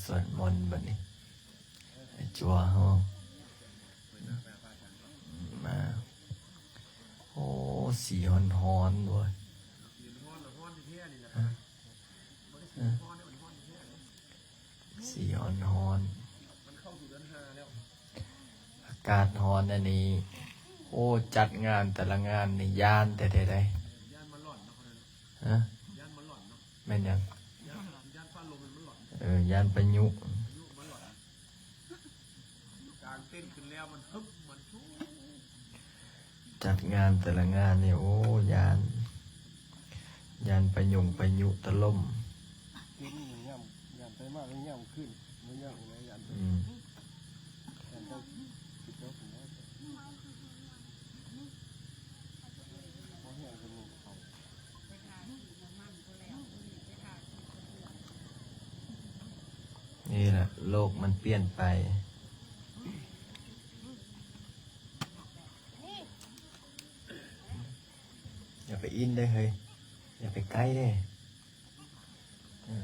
ສວດມົນບັດນີ້ ໄອ້ຈົວເຮົາມາ. ໂອ້ ສີຮ້ອນໆເວີຍ. ຮະ? ຮະ? ສີຮ້ອນໆ ອາກາດຮ້ອນອັນນີ້. ໂອ້ ຈັດງານແຕ່ລະງານນີ້ຢ້ານແທ້ໆໃດ໋. ຮະ? ແມ່ນຫຍັງ? ເອີ ຢ້ານພາຍຸ. ກາງເຕັນຂຶ້ນແລ້ວມັນຮຶບມັນຊູ ຈັດງານແຕ່ລະງານນີ້ ໂອ້ ຢ້ານ ຢ້ານພາຍຸ ພາຍຸຖະຫຼົ່ມ. ເຕັນນີ້ມັນຍ່ຳ ຢ້ານໄປມາກະຍ່ຳຂຶ້ນ ບໍ່ຍ່ຳອີກແລ້ວ ຢ້ານ ອືມ ຢ້ານໄປ ນີ້ແຫຼະ ໂລກມັນປ່ຽນໄປ. ຢ່າໄປອິນເດ້ເຮີ້ຍ ຢ່າໄປໃກ້ເດ້. ເອີ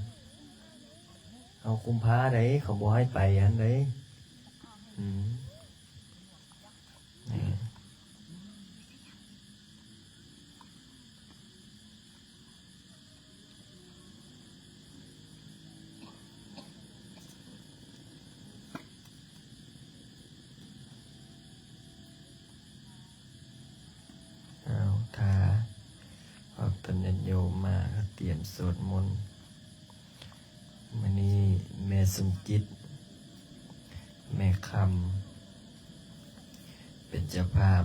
ເຮົາກຸມພາໃດ໋ ເຂົາບໍ່ໃຫ້ໄປຫັ້ນໃດ໋. ອືມ ນີ້ ເອົາ ຖ້າອອກຕົນຍາດໂຍມມາ ກະຕຽມສວດມົນ. ມື້ນີ້ແມ່ສົມຈິດ ແມ່ຄຳ ເປັນເຈົ້າພາບ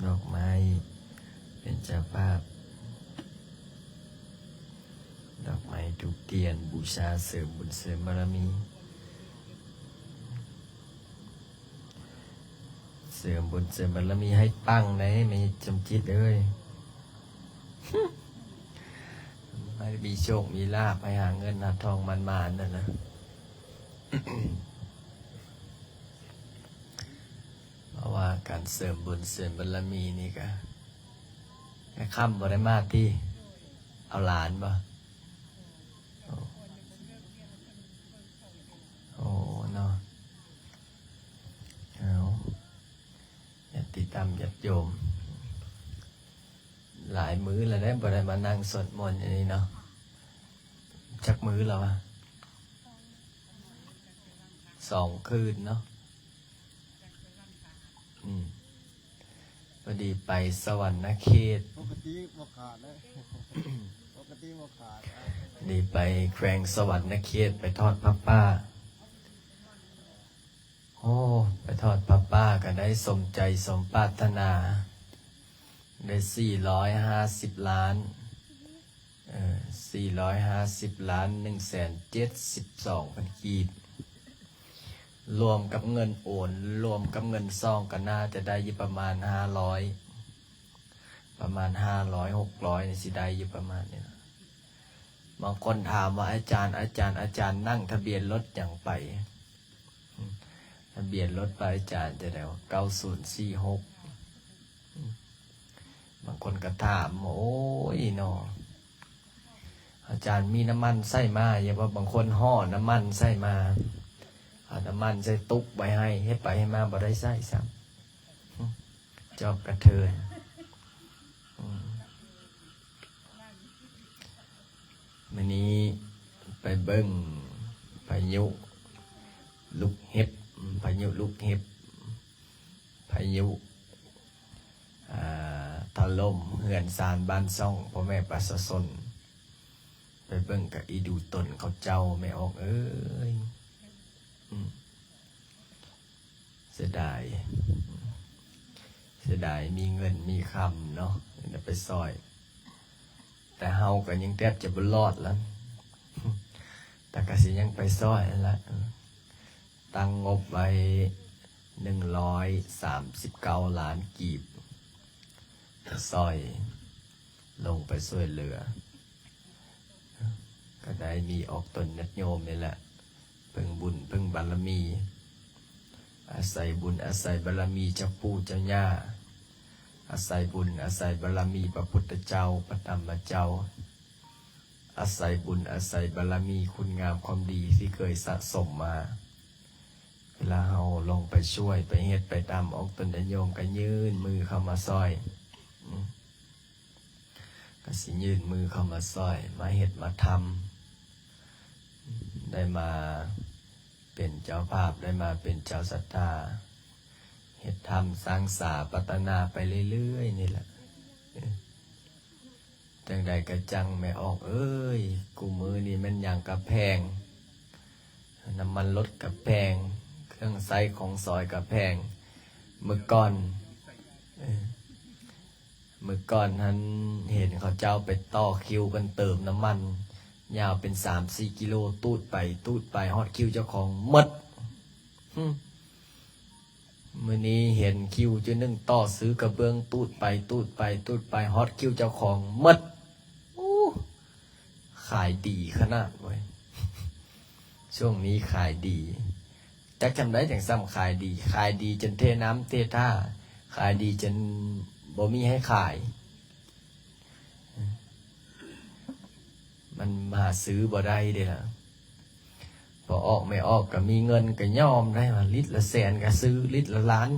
ດອກໄມ້ ເປັນເຈົ້າພາບ ດອກໄມ້ ທູບທຽນ ບູຊາ ເສີມບຸນເສີມບາລະມີ. ເສີມບຸນເສີມບາລະມີໃຫ້ປັງໄດ໋ ແມ່ສົມຈິດເອີຍ. ໃຫ້ມີໂຊກມີລາບ ໃຫ້ຫາເງິນຫາທອງໝານໆ ນັ້ນນະ. ເພາະວ່າການເສີມບຸນເສີມບາລະມີນີ້ກະ ແມ່ຄຳບໍ່ໄດ້ມາຕິ ເອົາຫຼານບໍ່? ໂອ້ ໂອ້ ເນາະ. ເອົາ ຍາດຕິທຳຍາດໂຍມ ຫຼາຍມື້ແລ້ວເດ້ ບໍ່ໄດ້ມານັ່ງສວດມົນຢູ່ນີ້ເນາະ. ຈັກມື້ແລ້ວວະ? ສອງຄືນເນາະ. ອືມ ພໍດີໄປສະຫວັນນະເຂດ ປົກກະຕິບໍ່ຂາດເດ້ ປົກກະຕິບໍ່ຂາດ. ພໍດີໄປແຂວງສະຫວັນນະເຂດ ໄປທອດຜ້າປ່າ. ໂອ້ ໄປທອດຜ້າປ່າກະໄດ້ສົມໃຈສົມປາດຖະໜາ ໄດ້ສີ່ຮ້ອຍຫ້າສິບລ້ານ ເອີ ສີ່ຮ້ອຍຫ້າສິບລ້ານໜຶ່ງແສນເຈັດສິບສອງພັນກີບ ລວມກັບເງິນໂອນ ລວມກັບເງິນຊອງກະໜ້າຈະໄດ້ຢູ່ປະມານຫ້າຮ້ອຍ ປະມານຫ້າຮ້ອຍ ຫົກຮ້ອຍນີ້ ຊິໄດ້ຢູ່ປະມານນີ້ລະ. ບາງຄົນຖາມວ່າ ອາຈານ ອາຈານ ອາຈານນັ່ງທະບຽນລົດຫຍັງໄປ? ທະບຽນລົດພະອາຈານຈະໄດ້ວ່າ ເກົ້າສູນສີ່ຫົກ. ບາງຄົນກະຖາມ ໂອ້ຍເນາະ ອາຈານມີນ້ຳມັນໃສ່ມາຢູ່ບໍ່? ບາງຄົນຫໍ່ນ້ຳມັນໃສ່ມາ ເອົານ້ຳມັນໃສ່ຕຸກໄວ້ໃຫ້ ເຮັດໄປເຮັດມາບໍ່ໄດ້ໃຊ້ຊ້ຳ. ຈອກກະເທີນ. ອືມ ມື້ນີ້ໄປເບິ່ງພາຍຸລູກເຫັບ ພາຍຸລູກເຫັບ ພາຍຸ ອ່າ ຖະຫຼົ່ມເຮືອນຊານບ້ານຊ່ອງພໍ່ແມ່ປະຊາຊົນ. ໄປເບິ່ງກະອີດູຕົນເຂົາເຈົ້າ ແມ່ອອກເອີຍ. ອືມ ເສຍດາຍ ເສຍດາຍ ມີເງິນມີຄຳເນາະ ໄດ້ໄປຊ່ອຍ ແຕ່ເຮົາກະຍັງແທບຈະບໍ່ລອດລະ ແຕ່ກະຊິຍັງໄປຊ່ອຍຫັ້ນລະ. ຕັ້ງງົບໄວ້ໜຶ່ງຮ້ອຍສາມສິບເກົ້າລ້ານກີບ ຊ່ອຍລົງໄປຊ່ວຍເຫຼືອ ກະໄດ້ມີອອກຕົນຍາດໂຍມນີ້ແຫຼະ ເພິ່ງບຸນເພິ່ງບາລະມີ ອາໄສບຸນອາໄສບາລະມີເຈົ້າປູ່ເຈົ້າຍ່າ ອາໄສບຸນອາໄສບາລະມີພະພຸດທະເຈົ້າ ພະທຳມະເຈົ້າ ອາໄສບຸນ ອາໄສບາລະມີ ຄຸນງາມຄວາມດີທີ່ເຄີຍສະສົມມາ. ເວລາເຮົາລົງໄປຊ່ວຍ ໄປເຮັດ ໄປທຳ ອອກຕົນຍາດໂຍມກໍຍື່ນມືເຂົ້າມາຊ່ອຍ, ອືມ ກໍຊິຍື່ນມືເຂົ້າມາຊ່ອຍ ມາເຮັດມາທຳ, ໄດ້ມາເປັນເຈົ້າພາບ ໄດ້ມາເປັນເຈົ້າສັດທາ ເຮັດທຳສ້າງສາ ພັດທະນາໄປເລື້ອຍໆນີ້ແຫຼະ. ຈັ່ງໃດກະຈັ່ງ ແມ່ອອກເອີຍ, ຄູ່ມື້ນີ້ແມ່ນຫຍັງກະແພງ, ນ້ຳມັນລົດກະແພງ, ເຄື່ອງໃຊ້ຂອງສອຍກະແພງ. ມື້ກ່ອນ ເອີ ມື້ກ່ອນຫັ້ນເຫັນເຂົາເຈົ້າໄປຕໍ່ຄິວກັນເຕີມນ້ຳມັນ ຍາວເປັນສາມສີ່ກິໂລ, ຕູດໄປຕູດໄປ ຮອດຄິວເຈົ້າຂອງໝົດ. ຫຶ ມື້ນີ້ເຫັນຄິວຈຸໜຶ່ງຕໍ່ຊື້ກະເບື້ອງ ຕູດໄປຕູດໄປຕູດໄປ ຮອດຄິວເຈົ້າຂອງໝົດ. ໂອ້ ຂາຍດີຂະໜາດເວີຍ, ຊ່ວງນີ້ຂາຍດີ. ຈັກຈຳໃດຈັ່ງຊ່ຳຂາຍດີ, ຂາຍດີຈົນເທນ້ຳເທທ່າ, ຂາຍດີຈົນບໍ່ມີໃຫ້ຂາຍ. ມັນຫາຊື້ບໍ່ໄດ້ເດ້ລະ. ພໍອອກແມ່ອອກກໍມີເງິນກໍຍອມໄດ້ວ່າ ລິດລະແສນກໍຊື້, ລິດລະລ້ານ,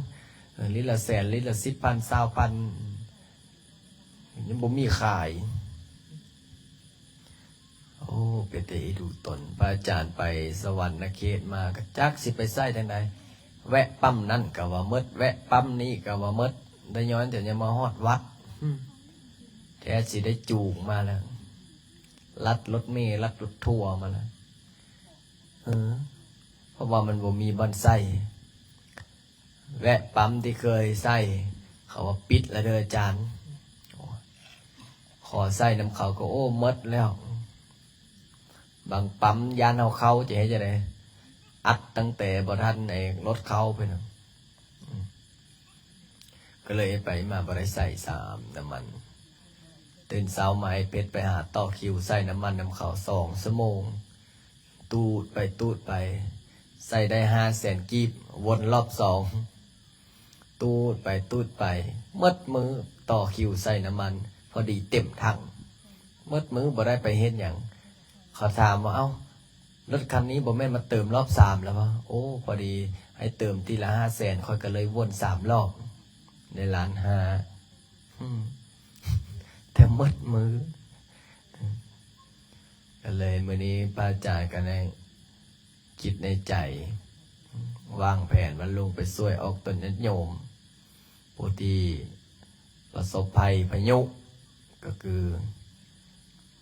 ລິດລະແສນ, ລິດລະສິບພັນ, ຊາວພັນ, ຍັງບໍ່ມີຂາຍ. ໂອ້ ເປັນຕາເອັນດູຕົນ. ພະອາຈານໄປສະຫວັນນະເຂດມາ ກໍຈັກຊິໄປໃຊ້ທາງໃດ, ແວະປ້ຳນັ້ນກໍວ່າໝົດ, ແວະປ້ຳນີ້ກໍວ່າໝົດ. ໄດ້ຍ້ອນແຕ່ຍັງມາຮອດວັດ, ແທ້ຊິໄດ້ຈູງມາແລ້ວ, ລັດລົດເມ ລັດລົດທົວມາແລ້ວ. ເອີ ເພາະວ່າມັນບໍ່ມີບ່ອນໃຊ້. ແວະປ້ຳທີ່ເຄີຍໃຊ້ ເຂົາວ່າປິດແລ້ວເດີອາຈານ. ຂໍໃຊ້ນຳເຂົາກໍ ໂອ້ ໝົດແລ້ວ. ບາງປ້ຳຢ້ານເຮົາເຂົ້າ ຈະເຮັດຈັ່ງໃດ? ອັດຕັ້ງແຕ່ບໍ່ທັນໄອ້ລົດເຂົ້າພຸ້ນນະ. ອືມ ກໍເລີຍໄປມາບໍ່ໄດ້ໃຊ້ຊ້ຳນ້ຳມັນ. ຕື່ນເຊົ້າມາ ໄອ້ເພັດໄປຫາຕໍ່ຄິວໃສ່ນ້ຳມັນນຳເຂົາສອງຊົ່ວໂມງ. ຕູດໄປຕູດໄປ ໃສ່ໄດ້ຫ້າແສນກີບ, ວົນລອບສອງ. ຕູດໄປຕູດໄປ ໝົດມື້ຕໍ່ຄິວໃສ່ນ້ຳມັນ, ພໍດີເຕັມຖັງ. ໝົດມື້ບໍ່ໄດ້ໄປເຮັດຫຍັງ. ເຂົາຖາມວ່າ ເອົ້າ ລົດຄັນນີ້ບໍ່ແມ່ນມາເຕີມລອບສາມແລ້ວບໍ? ໂອ້ ພໍດີໃຫ້ເຕີມທີລະຫ້າແສນ, ຂ້ອຍກໍເລີຍວົນສາມລອບ ໄດ້ລ້ານຫ້າ. ອືມ ແຕ່ໝົດມື້. ກໍເລີຍມື້ນີ້ພະອາຈານກໍໄດ້ຄິດໃນໃຈ ວາງແຜນວ່າລົງໄປຊ່ວຍອອກຕົນຍາດໂຍມ ຜູ້ທີ່ປະສົບໄພພາຍຸ ກໍຄື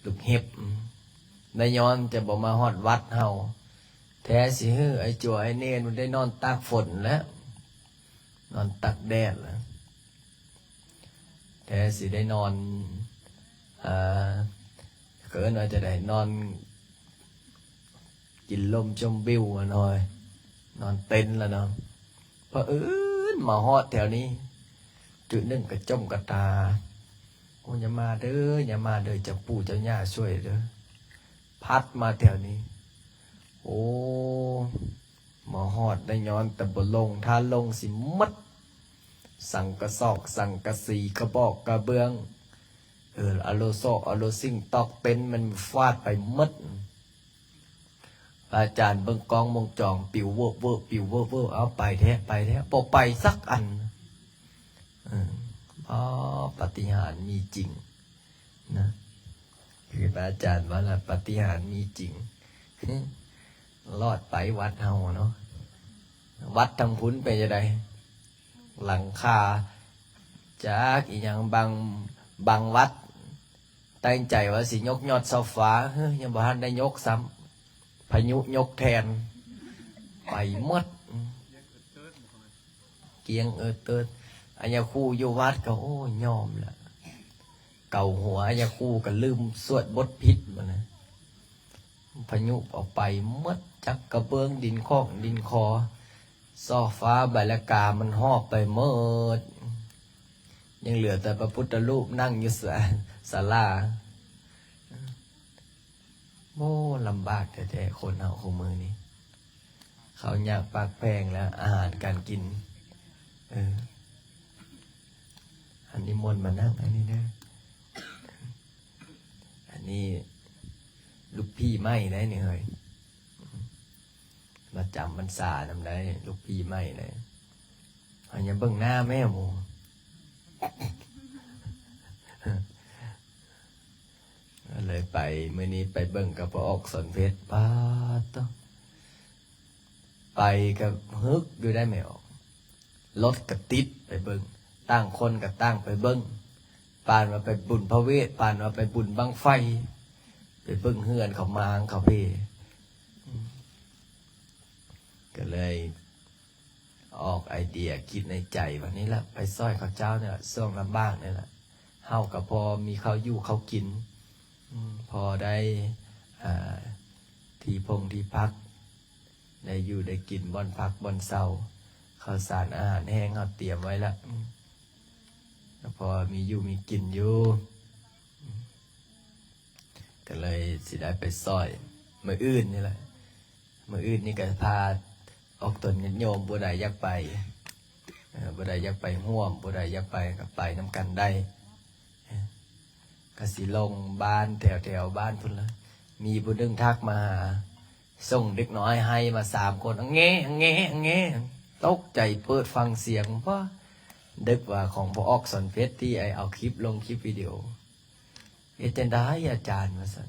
ລູກເຫັບ ໄດ້ຍ້ອນຈະບໍ່ມາຮອດວັດເຮົາ. ແທ້ຊິໃຫ້ໄອ້ຈົວໄອ້ເນນໄດ້ນອນຕາກຝົນແລ້ວ ນອນຕາກແດດແລ້ວ. ແທ້ຊິໄດ້ນອນ ເອີ ເອີ້ນວ່າຈັ່ງໃດ ນອນກິນລົມຊົມວິວຫັ້ນເນາະ, ນອນເຕັນລະເນາະ. ພະເອີນມາຮອດແຖວນີ້ ຈຸດໜຶ່ງກະຈົ່ມກະຕາ, ໂອ້ ຢ່າມາເດີ ຢ່າມາເດີ ເຈົ້າປູ່ເຈົ້າຍ່າຊ່ວຍເດີ. ພັດມາແຖວນີ້ ໂອ້ ມາຮອດໄດ້ຍ້ອນແຕ່ບໍ່ລົງ, ຖ້າລົງຊິໝົດ ສັງກະສອກ ສັງກະສີ ກະບອກກະເບື້ອງ ເອີ ອາໂລຊອກ ອາໂລຊິງ ຕອກເຕັນ ມັນຟາດໄປໝົດ. ພະອາຈານເບິ່ງກ້ອງວົງຈອນ ປິວເວີບໆ ປິວເວີບໆ. ເອົາ ໄປແທ້ ໄປແທ້ ບໍ່ໄປສັກອັນ. ເອີ ອໍ ປາຕິຫານມີຈິງນະ. ຄືພະອາຈານວ່າລະ ປາຕິຫານມີຈິງ. ລອດໄປວັດເຮົາເນາະ, ວັດທາງພຸ້ນເປັນຈັ່ງໃດ? ຫຼັງຄາ ຈັກອີ່ຫຍັງ. ບາງ ບາງວັດຕັ້ງໃຈວ່າຊິຍົກຍອດຊາວຟ້າ, ເຮີ ຍັງບໍ່ທັນໄດ້ຍົກຊ້ຳ, ພາຍຸຍົກແທນ. ໄປໝົດ ກຽງເອີດເຕີດ. ອາຍາຄູຢູ່ວັດກໍ ໂອ້ຍ ຍອມລະ. ເກົາຫົວອາຍາຄູກໍລືມສວດບົດຜິດໝົດນະ. ພາຍຸເອົາໄປໝົດ, ຈັກກະເບື້ອງ ດິນຂອງດິນຄໍ, ຊາວຟ້າ ໃບລະກາ ມັນຫອບໄປໝົດ. ຍັງເຫຼືອແຕ່ພະພຸດທະຮູບນັ່ງຢູ່ສາ ສາລາ. ໂອ້ ລຳບາກແທ້ໆ ຄົນເຮົາຄູ່ມື້ນີ້. ເຂົ້າຍາກປາກແພງແລ້ວ ອາຫານການກິນ. ເອີ ອັນນີ້ມົນມານັ່ງອັນນີ້ເດີ. ອັນນີ້ ຜີໃໝ່ໄດ໋ນີ້ເຮີ້ຍ ມາຈຳພັນສານຳໄດ໋ ລູກຜີໃໝ່ໄດ໋. ເຮົາຢ່າເບິ່ງໜ້າແມ່ໝູ່ ເລີຍໄປ ມື້ນີ້ໄປເບິ່ງກັບພໍ່ອອກສອນເພັດ ປາດໂທ້ ໄປກໍຮຶກຢູ່ໄດ໋ແມ່ອອກ ລົດກໍຕິດໄປເບິ່ງ ຕ່າງຄົນກໍຕ່າງໄປເບິ່ງ ປານວ່າໄປບຸນພະເວດ ປານວ່າໄປບຸນບັ້ງໄຟ ໄປເບິ່ງເຮືອນເຂົາມ້າງເຂົາເພ ກໍເລີຍອອກໄອເດຍ ຄິດໃນໃຈວ່າ ນີ້ລະ ໄປຊ່ອຍເຂົາເຈົ້ານີ້ລະ ຊ່ວງລຳບາກນີ້ລະ ເຮົາກໍພໍມີເຂົ້າຢູ່ເຂົ້າກິນ ອືມ ພໍໄດ້ ອ່າ ທີ່ພົງທີ່ພັກ ໄດ້ຢູ່ໄດ້ກິນ ບ່ອນພັກບ່ອນເຊົາ ເຂົ້າສານອາຫານແຫ້ງເຮົາຕຽມໄວ້ລະ ອືມ ກໍພໍມີຢູ່ມີກິນຢູ່ ອືມ ກໍເລີຍຊິໄດ້ໄປຊ່ອຍມື້ອື່ນນີ້ແຫຼະ ມື້ອື່ນນີ້ກໍພາອອກຕົນຍາດໂຍມ ຜູ້ໃດຢາກໄປ ເອີ ຜູ້ໃດຢາກໄປຮ່ວມ ຜູ້ໃດຢາກໄປກໍໄປນຳກັນໄດ້ ກໍຊິລົງບ້ານແຖວໆບ້ານພຸ້ນລະ ມີຜູ້ໜຶ່ງທັກມາຫາ ສົ່ງເດັກນ້ອຍໄຫ້ມາສາມຄົນ ອະແງ ອະແງ ອະແງ ຕົກໃຈເປີດຟັງສຽງ ວ້າ ນຶກວ່າຂອງພໍ່ອອກສອນເພັດ ທີ່ໄອ້ເອົາຄລິບລົງຄລິບວິດີໂອ ເຮັດຈັ່ງໃດອາຈານ ວ່າຊັ້ນ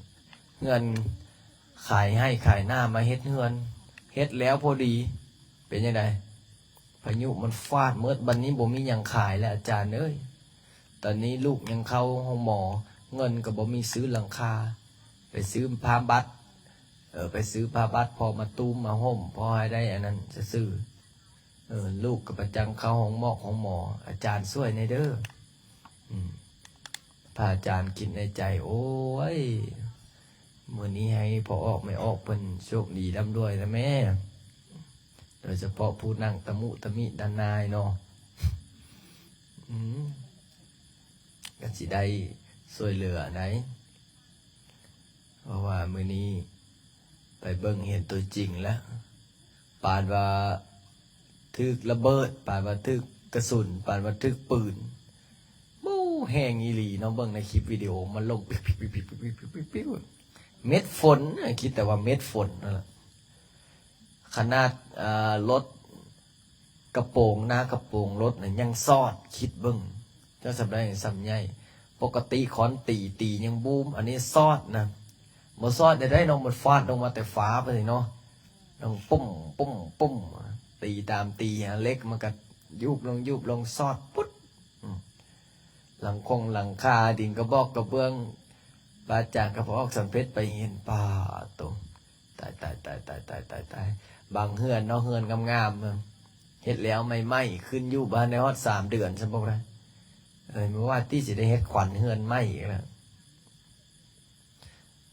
ເຮືອນຂາຍໄຮ່ຂາຍນາມາເຮັດເຮືອນ ເຮັດແລ້ວພໍດີ ເປັນຈັ່ງໃດ ພາຍຸມັນຟາດໝົດ ບັດນີ້ບໍ່ມີຫຍັງຂາຍແລ້ວອາຈານເອີຍ ຕອນນີ້ລູກຍັງເຂົ້າໂຮງໝໍ ເງິນກໍບໍ່ມີຊື້ຫຼັງຄາ ໄປຊື້ຜ້າບັດ ເອີ ໄປຊື້ຜ້າບັດພໍມາຕຸ້ມມາຫົ່ມ ພໍໃຫ້ໄດ້ອັນນັ້ນຊື່ໆ ເອີ ລູກກໍປະຈັງເຂົ້າໂຮງໝໍ ໂຮງໝໍ ອາຈານຊ່ວຍແດ່ເດີ ອືມ ພະອາຈານຄິດໃນໃຈ ໂອ້ຍ ມື້ນີ້ໃຫ້ພໍ່ອອກແມ່ອອກເພິ່ນໂຊກດີລ່ຳລວຍນະແມ່ ໂດຍສະເພາະຜູ້ນັ່ງຕະມຸຕະມິດ້ານໜ້າເນາະ ອືມ ກໍຊິໄດ້ຊ່ວຍເຫຼືອໄດ໋ ເພາະວ່າມື້ນີ້ໄປເບິ່ງເຫັນຕົວຈິງແລ້ວ ປານວ່າຖືກລະເບີດ ປານວ່າຖືກກະສຸນ ປານວ່າຖືກປືນ ໂອ້ ແຮງອີ່ຫຼີເນາະ ເບິ່ງໃນຄລິບວິດີໂອ ມັນລົງປິກໆ ເມັດຝົນ ຄິດແຕ່ວ່າເມັດຝົນນັ້ນລະ ຂະໜາດ ເອີ ລົດ ກະໂປງ ໜ້າກະໂປງລົດນະຍັງສອດ ຄິດເບິ່ງ ເຈົ້າສຳໄດ້ສຳໃຫຍ່ ປົກກະຕິຄ້ອນຕີ ຕີຍັງບູມ ອັນນີ້ສອດນະ ບໍ່ສອດໄດ້ໃດເນາະ ມັນຟາດລົງມາແຕ່ຟ້າພຸ້ນເນາະ ດັງປຸ້ມ ປຸ້ມ ປຸ້ມ ຕີຕາມຕີ ເຫຼັກມັນກະຍຸບລົງ ຍຸບລົງ ສອດປຸດ ອືມ ຫຼັງຄົງຫຼັງຄາ ດິນກະບອກກະເບື້ອງ ບາດຈາງກະພໍອອກສຳເພັດໄປເຫັນ ປາດໂຕ ຕາຍ ຕາຍ ຕາຍ ຕາຍ ຕາຍ ຕາຍ ຕາຍ ບາງເຮືອນເນາະ ເຮືອນງາມໆ ເນາະ ເຮັດແລ້ວໃໝ່ໆ ຂຶ້ນຢູ່ບໍ່ທັນໄດ້ຮອດສາມເດືອນຊ້ຳບໍ່ໄດ້ ເອີ ບໍ່ວ່າຕິຊິໄດ້ເຮັດຂວັນເຮືອນໃໝ່ອີກແລ້ວ.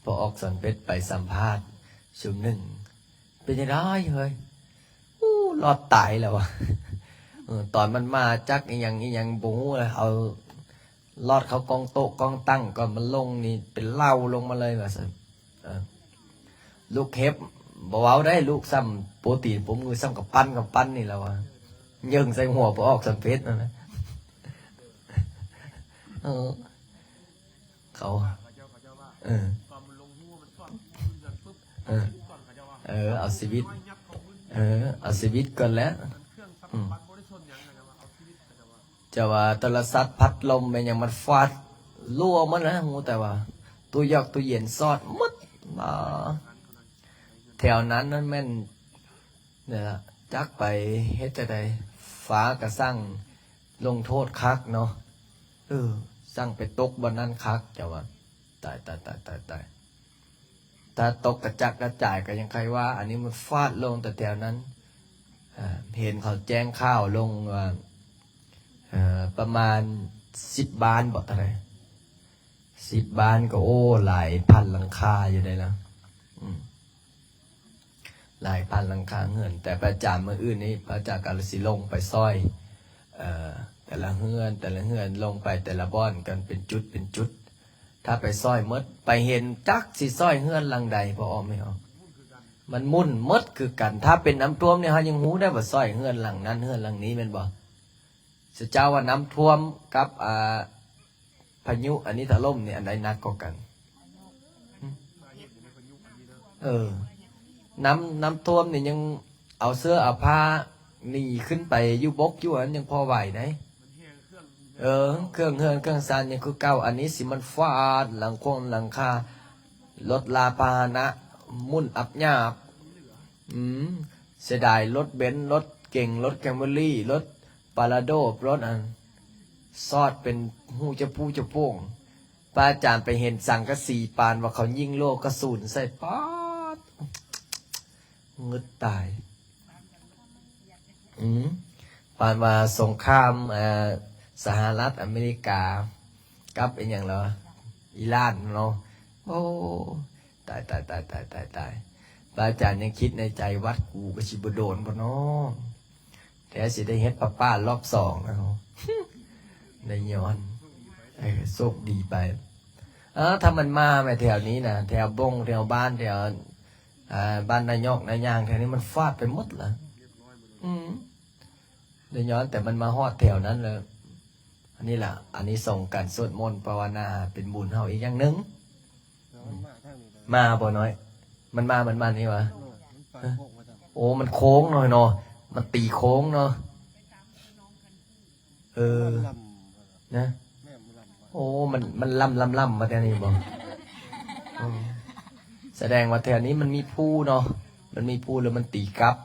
ພໍອອກສອນເພັດໄປສຳພາດຊຸມໜຶ່ງ ເປັນຈັ່ງໃດເຮີ້ຍ? ໂອ້ ລອດຕາຍແລ້ວວ່າ ເອີ ຕອນມັນມາຈັກອີ່ຫຍັງອີ່ຫຍັງບໍ່ຮູ້ລະ ເອົາລອດເຂົ້າກ້ອງໂຕະກ້ອງຕັ່ງ ກ່ອນມັນລົງນີ້ເປັນເຫຼົ່າລົງມາເລີຍວ່າຊັ້ນ ເອີ ລູກເຫັບບໍ່ເວົ້າໄດ້ ລູກຊ້ຳໂປຕີນໂປມື ຊ້ຳກຳປັ້ນກຳປັ້ນນີ້ລະວ່າ ເຢິງໃສ່ຫົວພໍອອກສອນເພັດນັ້ນນະ ເອີ ເຂົາ ເອີ ເອີ ເອົາຊີວິດ ເອີ ເອົາຊີວິດກ່ອນແຫຼະ ອືມ ຈະວ່າໂທລະສັບພັດລົມແມ່ນຫຍັງມັນຟາດລົວໝົດນະ ຮູ້ແຕ່ວ່າຕູ້ຢອກຕູ້ເຢັນສອດໝົດ ມາ ແຖວນັ້ນນັ້ນແມ່ນ ນີ້ລະ ຈັກໄປເຮັດຈັ່ງໃດ ຟ້າກະສັ່ງລົງໂທດຄັກເນາະ ເອີ ສັ່ງໄປຕົກບ່ອນນັ້ນຄັກ ເຈົ້າວ່າ ຕາຍ ຕາຍ ຕາຍ ຕາຍ ຕາຍ ຖ້າຕົກກະຈັກກະຈາຍກະຍັງໃຄວ່າ ອັນນີ້ມັນຟາດລົງແຕ່ແຖວນັ້ນ ເຫັນເຂົາແຈ້ງຂ່າວລົງວ່າ ເອີ ປະມານສິບບ້ານບໍ ເທົ່າໃດ ສິບບ້ານກໍ ໂອ້ ຫຼາຍພັນຫຼັງຄາຢູ່ໃດລະ ອືມ ຫຼາຍພັນຫຼັງຄາເຮືອນ ແຕ່ພະອາຈານມື້ອື່ນນີ້ ພະອາຈານກະຊິລົງໄປຊ່ອຍ ເອີ ແຕ່ລະເຮືອນ ແຕ່ລະເຮືອນ ລົງໄປແຕ່ລະບ່ອນກັນເປັນຈຸດເປັນຈຸດ ຖ້າໄປຊ່ອຍໝົດ ໄປເຫັນຈັກຊິຊ່ອຍເຮືອນຫຼັງໃດ ພໍອອກແມ່ອອກ ມັນໝຸ່ນໝົດຄືກັນ ຖ້າເປັນນ້ຳຖ້ວມນີ້ ເຮົາຍັງຮູ້ໄດ້ວ່າຊ່ອຍເຮືອນຫຼັງນັ້ນເຮືອນຫຼັງນີ້ແມ່ນບໍ່? ສະເຈົ້າວ່ານ້ຳຖ້ວມກັບ ອ່າ ພາຍຸອັນນີ້ຖະຫຼົ່ມນີ້ ອັນໃດໜັກກວ່າກັນ? ຫຶ? ເອີ ນ້ຳ ນ້ຳຖ້ວມນີ້ຍັງເອົາເສື້ອເອົາຜ້າໜີຂຶ້ນໄປຢູ່ບົກຢູ່ຫັ້ນ ຍັງພໍໄຫວໄດ໋. ເອີ ເຄື່ອງເຮືອນເຄື່ອງຊານຍັງຄືເກົ່າ. ອັນນີ້ຊິມັນຟາດຫຼັງຄົງຫຼັງຄາ, ລົດລາພາຫະນະໝຸ່ນອັບຍາບ. ອືມ ເສຍດາຍລົດເບັນ, ລົດເກັງ, ລົດແຄມເບີຣີ, ລົດປາລາໂດ, ລົດອັນ ຊອດເປັນຮູຈະພູຈະໂປ່ງ. ພະອາຈານໄປເຫັນສັງກະສີປານວ່າເຂົາຍິງໂລກະສຸນໃສ່ ປາດ ງຶດຕາຍ. ອືມ ປານວ່າສົງຄາມ ເອີ ສະຫະລັດອາເມລິກາກັບອີ່ຫຍັງລະ ອີຣານເນາະ. ໂອ້ ຕາຍ ຕາຍ ຕາຍ ຕາຍ ຕາຍ ຕາຍ. ພະອາຈານຍັງຄິດໃນໃຈ ວັດກູກໍຊິບໍ່ໂດນບໍ່ເນາະ. ແທ້ຊິໄດ້ເຮັດປະປາລອບສອງແລ້ວ ໄດ້ຍ້ອນ ເອີ ໂຊກດີໄປ. ເອີ ຖ້າມັນມາແມ່ນແຖວນີ້ນະ ແຖວບົງ ແຖວບ້ານ ແຖວ ອ່າ ບ້ານນາຍອກນາຍາງ ແຖວນີ້ມັນຟາດໄປໝົດລະ. ອືມ ໄດ້ຍ້ອນແຕ່ມັນມາຮອດແຖວນັ້ນແລ້ວ. ອັນນີ້ລະ ອານິສົງການສວດມົນພາວະນາ ເປັນບຸນເຮົາອີກຢ່າງໜຶ່ງ. ມາບໍ່ນ້ອຍ? ມັນມາ ມັນມານີ້ຫວາ? ໂອ້ ມັນໂຄ້ງໜ້ອຍເນາະ ມັນຕີໂຄ້ງເນາະ. ເອີ ນະ ໂອ້ ມັນ ມັນລ່ຳໆໆ ວ່າແນວນີ້ບໍ່? ເອີ ສະແດງວ່າແຖວນີ້ມັນມີພູເນາະ ມັນມີພູ ແລ້ວມັນຕີກັບ.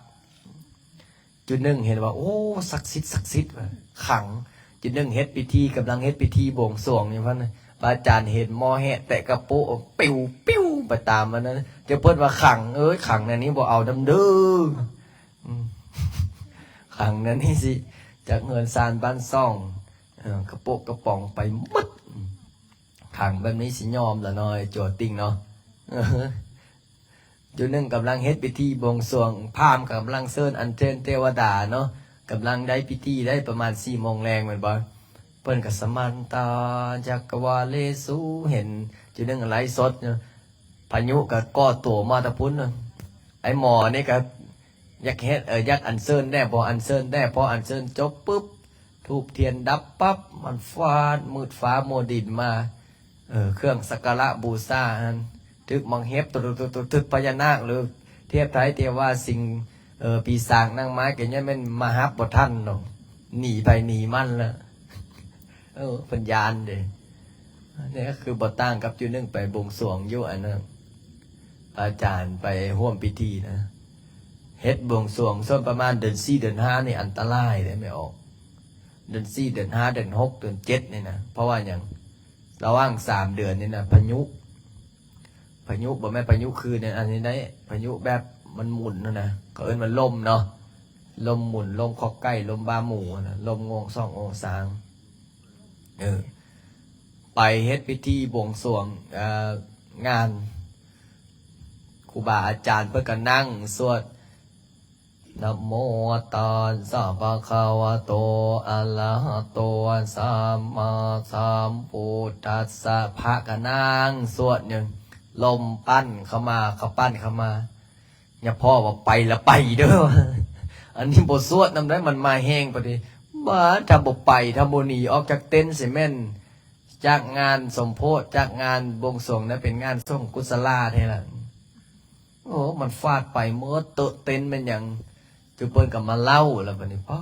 ຈຸໜຶ່ງເຫັນວ່າ ໂອ້ ສັກສິດ ສັກສິດ ຄັງ. ຈຸໜຶ່ງເຮັດພິທີ ກຳລັງເຮັດພິທີບວງສວງຢູ່ຫັ້ນນະ ພະອາຈານເຫັນໝໍ້ແຮະແຕະກະໂປະ ປິວໆ ໄປຕາມມັນນະ. ເຈົ້າເພິ່ນວ່າ ຄັງເອີຍ ຄັງແນວນີ້ບໍ່ເອົານຳເດີ. ອືມ ຂັງແນວນີ້ຊິຈັກເຮືອນຊານບ້ານຊ່ອງ ເອີ ກະໂປະກະປ໋ອງໄປໝົດ. ຂັງແບບນີ້ຊິຍອມລະເນາະ ໄອ້ຕົວຕິ່ງເນາະ. ຈຸໜຶ່ງກຳລັງເຮັດພິທີບວງສວງ ພາມກຳລັງເຊີນອັນເຊີນເທວະດາເນາະ ກຳລັງໄດ້ພິທີໄດ້ປະມານສີ່ໂມງແລງແມ່ນບໍ່? ເພິ່ນກໍ ສະມັນຕາ ຈັກກະວາເລສຸ ເຫັນຈຸໜຶ່ງໄລຟ໌ສົດຢູ່ ພາຍຸກໍກໍ່ຕົວມາແຕ່ພຸ້ນ. ໄອ້ໝໍນີ້ກໍຢາກເຮັດ ເອີ ຢາກອັນເຊີນແດ່ ບໍ່ອັນເຊີນແດ່ ພໍອັນເຊີນຈົບປຶບ ທູບທຽນດັບປັບ ມັນຟາດມືດຟ້າມົວດິນມາ. ເອີ ເຄື່ອງສັກກາລະບູຊາຫັ້ນ ຖືກໝາກເຫັບ ຖືກພະຍານາກ ຫຼືເທບໄທເທວາ ສິ່ງ ເອີ ປີສາງນາງມາຍ ກໍຍັງແມ່ນມາຮັບບໍ່ທັນດອກ ໜີໃຜໜີມັນລະ. ເອີ ເພິ່ນຢ້ານເດ້. ນີ້ກໍຄືບໍ່ຕ່າງກັບຈຸໜຶ່ງໄປບວງສວງຢູ່ອັນນັ້ນ ພະອາຈານໄປຮ່ວມພິທີນະ ເຮັດບວງສວງຊ່ວງປະມານເດືອນສີ່ເດືອນຫ້ານີ້ອັນຕະລາຍເດ້ແມ່ອອກ ເດືອນສີ່ເດືອນຫ້າເດືອນຫົກເດືອນເຈັດນີ້ນະ. ເພາະວ່າຫຍັງ? ລະຫວ່າງສາມເດືອນນີ້ນະ ພາຍຸ ພາຍຸ ບໍ່ແມ່ນພາຍຸຄືນ ອັນນີ້ໄດ໋ ພາຍຸແບບມັນໝຸນຫັ້ນນະ ເຂົາເອີ້ນວ່າລົມເນາະ ລົມໝຸນ ລົມຄອກໄກ່ ລົມບາໝູຫັ້ນນະ ລົມງວງສອງງວງສາງ. ເອີ ໄປເຮັດພິທີບວງສວງ ເອີ ງານ ຄູບາອາຈານເພິ່ນກໍນັ່ງສວດ ນະໂມຕັດສະ ພະຄະວະໂຕ ອະລະຫະໂຕ ສຳມາສຳພຸດທັດສະ. ພະກໍນັ່ງສວດຢູ່ ລົມປັ່ນເຂົ້າມາ ເຂົາປັ່ນເຂົ້າມາ ຢ່າພໍວ່າໄປລະໄປເດີ ອັນນີ້ບໍ່ສວດນຳໄດ້ ມັນມາແຮງປານນີ້. ບາດ ຖ້າບໍ່ໄປ ຖ້າບໍ່ໜີອອກຈາກເຕັນ ຊິແມ່ນຈັກງານສົມໂພດ ຈັກງານບວງສວງນະ ເປັນງານສົງກຸສະລາແທ້ລະ. ໂອ້ ມັນຟາດໄປໝົດ ໂຕະເຕັນແມ່ນຫຍັງ ຈຸເພິ່ນກໍມາເລົ່າລະບາດນີ້ ປ້າ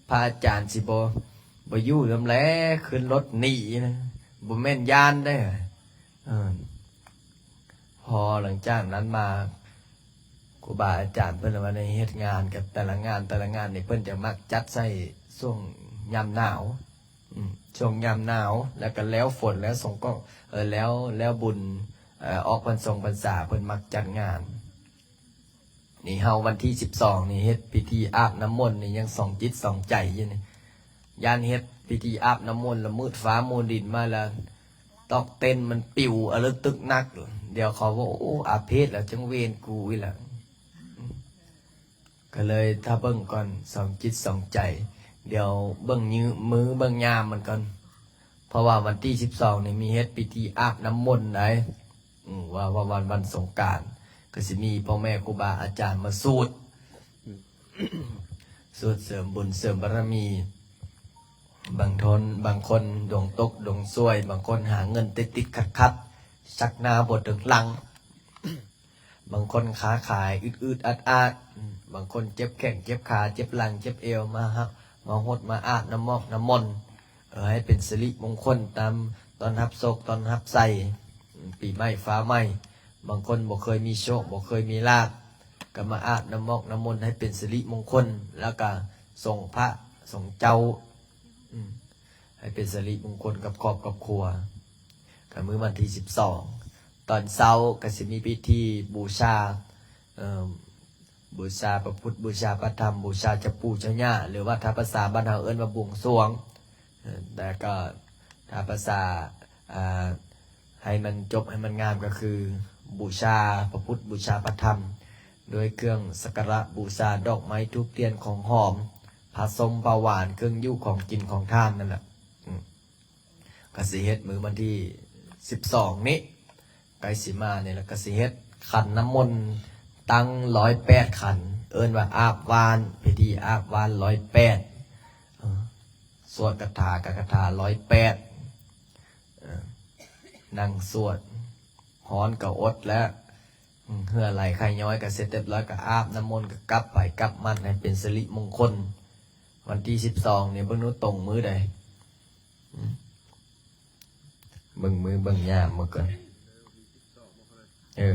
ພະອາຈານຊິບໍ່ ບໍ່ຢູ່ນຳແລ ຂຶ້ນລົດໜີນະ ບໍ່ແມ່ນຢ້ານເດ້. ເອີ ພໍຫຼັງຈາກນັ້ນມາ ຄູບາອາຈານເພິ່ນວ່າ ໃນເຮັດງານກັບແຕ່ລະງານ ແຕ່ລະງານນີ້ ເພິ່ນຈະມັກຈັດໃສ່ຊ່ວງຍາມໜາວ ອືມ ຊ່ວງຍາມໜາວ ແລ້ວກໍແລ້ວຝົນ ແລ້ວສົງການ ເອີ ແລ້ວ ແລ້ວບຸນ ເອີ ອອກພັນສົງພັນສາ ເພິ່ນມັກຈັດງານ. ນີ້ເຮົາວັນທີສິບສອງນີ້ເຮັດພິທີອາບນ້ຳມົນນີ້ ຍັງສອງຈິດສອງໃຈຢູ່ນີ້ ຢ້ານເຮັດພິທີອາບນ້ຳມົນລະມືດຟ້າມົວດິນມາລະ ຕອກເຕັນມັນປິວອະລຶກຕຶກໜັກ ດຽວເຂົາວ່າ ໂອ້ ອາເພດລະ ຈັ່ງເວນກູອີກລະ. ກໍເລີຍຖ້າເບິ່ງກ່ອນ ສອງຈິດສອງໃຈ ດຽວເບິ່ງຍື ມື້ເບິ່ງຍາມມັນກ່ອນ ເພາະວ່າວັນທີສິບສອງນີ້ມີເຮັດພິທີອາບນ້ຳມົນໃດ໋ ອືມ ວ່າ ວ່າວັນ ວັນສົງການ ກໍຊິມີພໍ່ແມ່ຄູບາອາຈານມາສູດ ສູດເສີມບຸນເສີມບາລະມີ. ບາງຄົນ ບາງຄົນດວງຕົກດວງຊວຍ ບາງຄົນຫາເງິນຕິດໆຂັດໆ ຊັກໜ້າບໍ່ເຖິງຫຼັງ. ບາງຄົນຄ້າຂາຍອືດໆອາດໆ, ບາງຄົນເຈັບແຂ້ງເຈັບຂາ ເຈັບຫຼັງເຈັບເອວ ມາ ມາຫົດມາອາບນ້ຳໝອກນ້ຳມົນ ເອີ ໃຫ້ເປັນສິລິມົງຄົນຕາມ ຕ້ອນຮັບໂຊກຕ້ອນຮັບໄຊ ປີໃໝ່ຟ້າໃໝ່. ບາງຄົນບໍ່ເຄີຍມີໂຊກ ບໍ່ເຄີຍມີລາບ ກໍມາອາບນ້ຳໝອກນ້ຳມົນໃຫ້ເປັນສິລິມົງຄົນ ແລ້ວກໍສົງພະສົງເຈົ້າ ອືມ ໃຫ້ເປັນສິລິມົງຄົນກັບຄອບກັບຄົວ. ກໍມື້ວັນທີສິບສອງ ຕອນເຊົ້າກໍຊິມີພິທີບູຊາ ເອີ ບູຊາພະພຸດ ບູຊາພະທຳ ບູຊາເຈົ້າປູ່ເຈົ້າຍ່າ ຫຼືວ່າຖ້າພາສາບ້ານເຮົາເອີ້ນວ່າບວງສວງ ເອີ ແລ້ວກໍຖ້າພາສາ ອ່າ ໃຫ້ມັນຈົບໃຫ້ມັນງາມກໍຄື ບູຊາພະພຸດ ບູຊາພະທຳ ດ້ວຍເຄື່ອງສັກກາລະບູຊາ ດອກໄມ້ ທູບທຽນ ຂອງຫອມ ພະສົມພະຫວານ ເຄື່ອງຢູ່ຂອງກິນຂອງທານນັ້ນແຫຼະ. ອືມ ກໍຊິເຮັດມື້ວັນທີສິບສອງນີ້ ໃກ້ຊິມານີ້ແຫຼະ ກໍຊິເຮັດຂັນນ້ຳມົນຕັ້ງຮ້ອຍແປດຂັນ ເອີ້ນວ່າອາບຫວ່ານ ພິທີອາບຫວ່ານຮ້ອຍແປດ ເອີ ສວດຄາຖາກະຄາຖາຮ້ອຍແປດ ເອີ ນັ່ງສວດ ຮ້ອນກໍອົດແລ້ວ ເຫື່ອໄຫຼໄຄຍ້ອຍກໍເສັດຮຽບຮ້ອຍ ກໍອາບນ້ຳມົນ ກໍກັບໃຜກັບມັນ ໃຫ້ເປັນສິລິມົງຄົນ. ວັນທີສິບສອງນີ້ ເບິ່ງດູຕົງມື້ໃດ? ອືມ ເບິ່ງມື້ເບິ່ງຍາມມື້ກ່ອນ ເອີ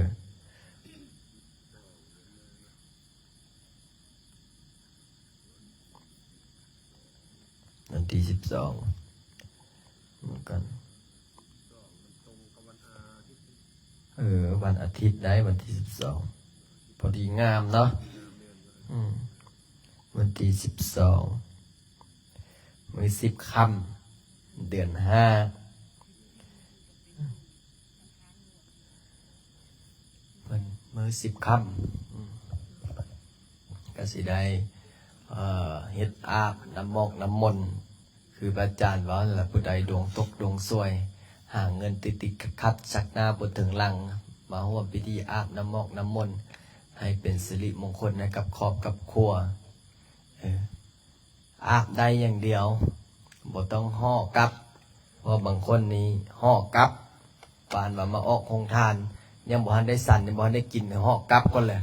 ວັນທີສິບສອງ ເບິ່ງກ່ອນ ເອີ ວັນອາທິດໄດ໋ ວັນທີສິບສອງ ພໍດີງາມເນາະ. ອືມ ວັນທີສິບສອງ ມື້ສິບຄ່ຳ ເດືອນຫ້າ ວັນ ມື້ສິບຄ່ຳ ອືມ ກໍຊິໄດ້ ເອີ ເຮັດອາບນ້ຳໝອກນ້ຳມົນ ຄືພະອາຈານເວົ້ານັ້ນລະ ຜູ້ໃດດວງຕົກດວງຊວຍ ຫາເງິນຕິດໆຂັດໆ ຊັກໜ້າບໍ່ເຖິງຫຼັງ ມາຮ່ວມພິທີອາບນ້ຳໝອກນ້ຳມົນ ໃຫ້ເປັນສິລິມົງຄົນໃຫ້ກັບຄອບກັບຄົວ. ເອີ ອາບໄດ້ຢ່າງດຽວ ບໍ່ຕ້ອງຫໍ່ກັບ ເພາະບາງຄົນນີ້ຫໍ່ກັບ ປານວ່າມາອອກໂຮງທານ ຍັງບໍ່ທັນໄດ້ສັນ ຍັງບໍ່ທັນໄດ້ກິນ ຫໍ່ກັບກ່ອນແຫຼະ.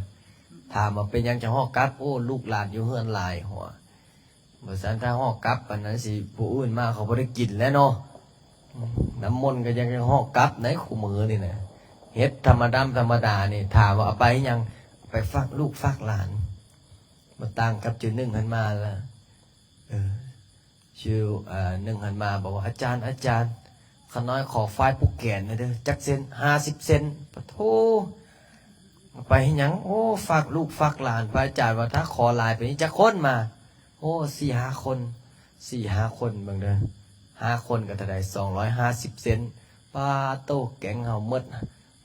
ຖາມວ່າເປັນຫຍັງຈັ່ງຫໍ່ກັບ? ໂອ້ ລູກຫຼານຢູ່ເຮືອນຫຼາຍ ຫົວ ບໍ່ຊັ້ນ ຖ້າຫໍ່ກັບປານນັ້ນຊິ ຜູ້ອື່ນມາເຂົາບໍ່ໄດ້ກິນແລ້ວເນາະ. ອືມ ນ້ຳມົນກໍຍັງ ຍັງຫໍ່ກັບໃນຄູ່ມື້ນີ້ນະ. ເຮັດທຳມະດາ ທຳມະດານີ້ ຖາມວ່າເອົາໄປຫຍັງ? ໄປຝາກລູກຝາກຫຼານ ບໍ່ຕ່າງກັບຈຸໜຶ່ງຫັ້ນມາລະ. ເອີ ຊື່ ເອີ ໜຶ່ງຫັ້ນມາບອກວ່າ ອາຈານ ອາຈານ ຂ້ານ້ອຍຂໍຝ້າຍຜູກແຂນແດ່ເດີ ຈັກເຊັນ? ຫ້າສິບເຊັນ. ປະໂທ ໄປເຮັດຫຍັງ? ໂອ້ ຝາກລູກຝາກຫຼານ. ພະອາຈານວ່າ ຖ້າຂໍຫຼາຍປານນີ້ຈັກຄົນມາ? ໂອ້ ສີ່ຫ້າຄົນ ສີ່ຫ້າຄົນ ເບິ່ງເດີ ຫ້າຄົນກໍເທົ່າໃດ? ສອງຮ້ອຍຫ້າສິບເຊັນ. ປາໂຕ ແກ້ງເຮົາໝົດ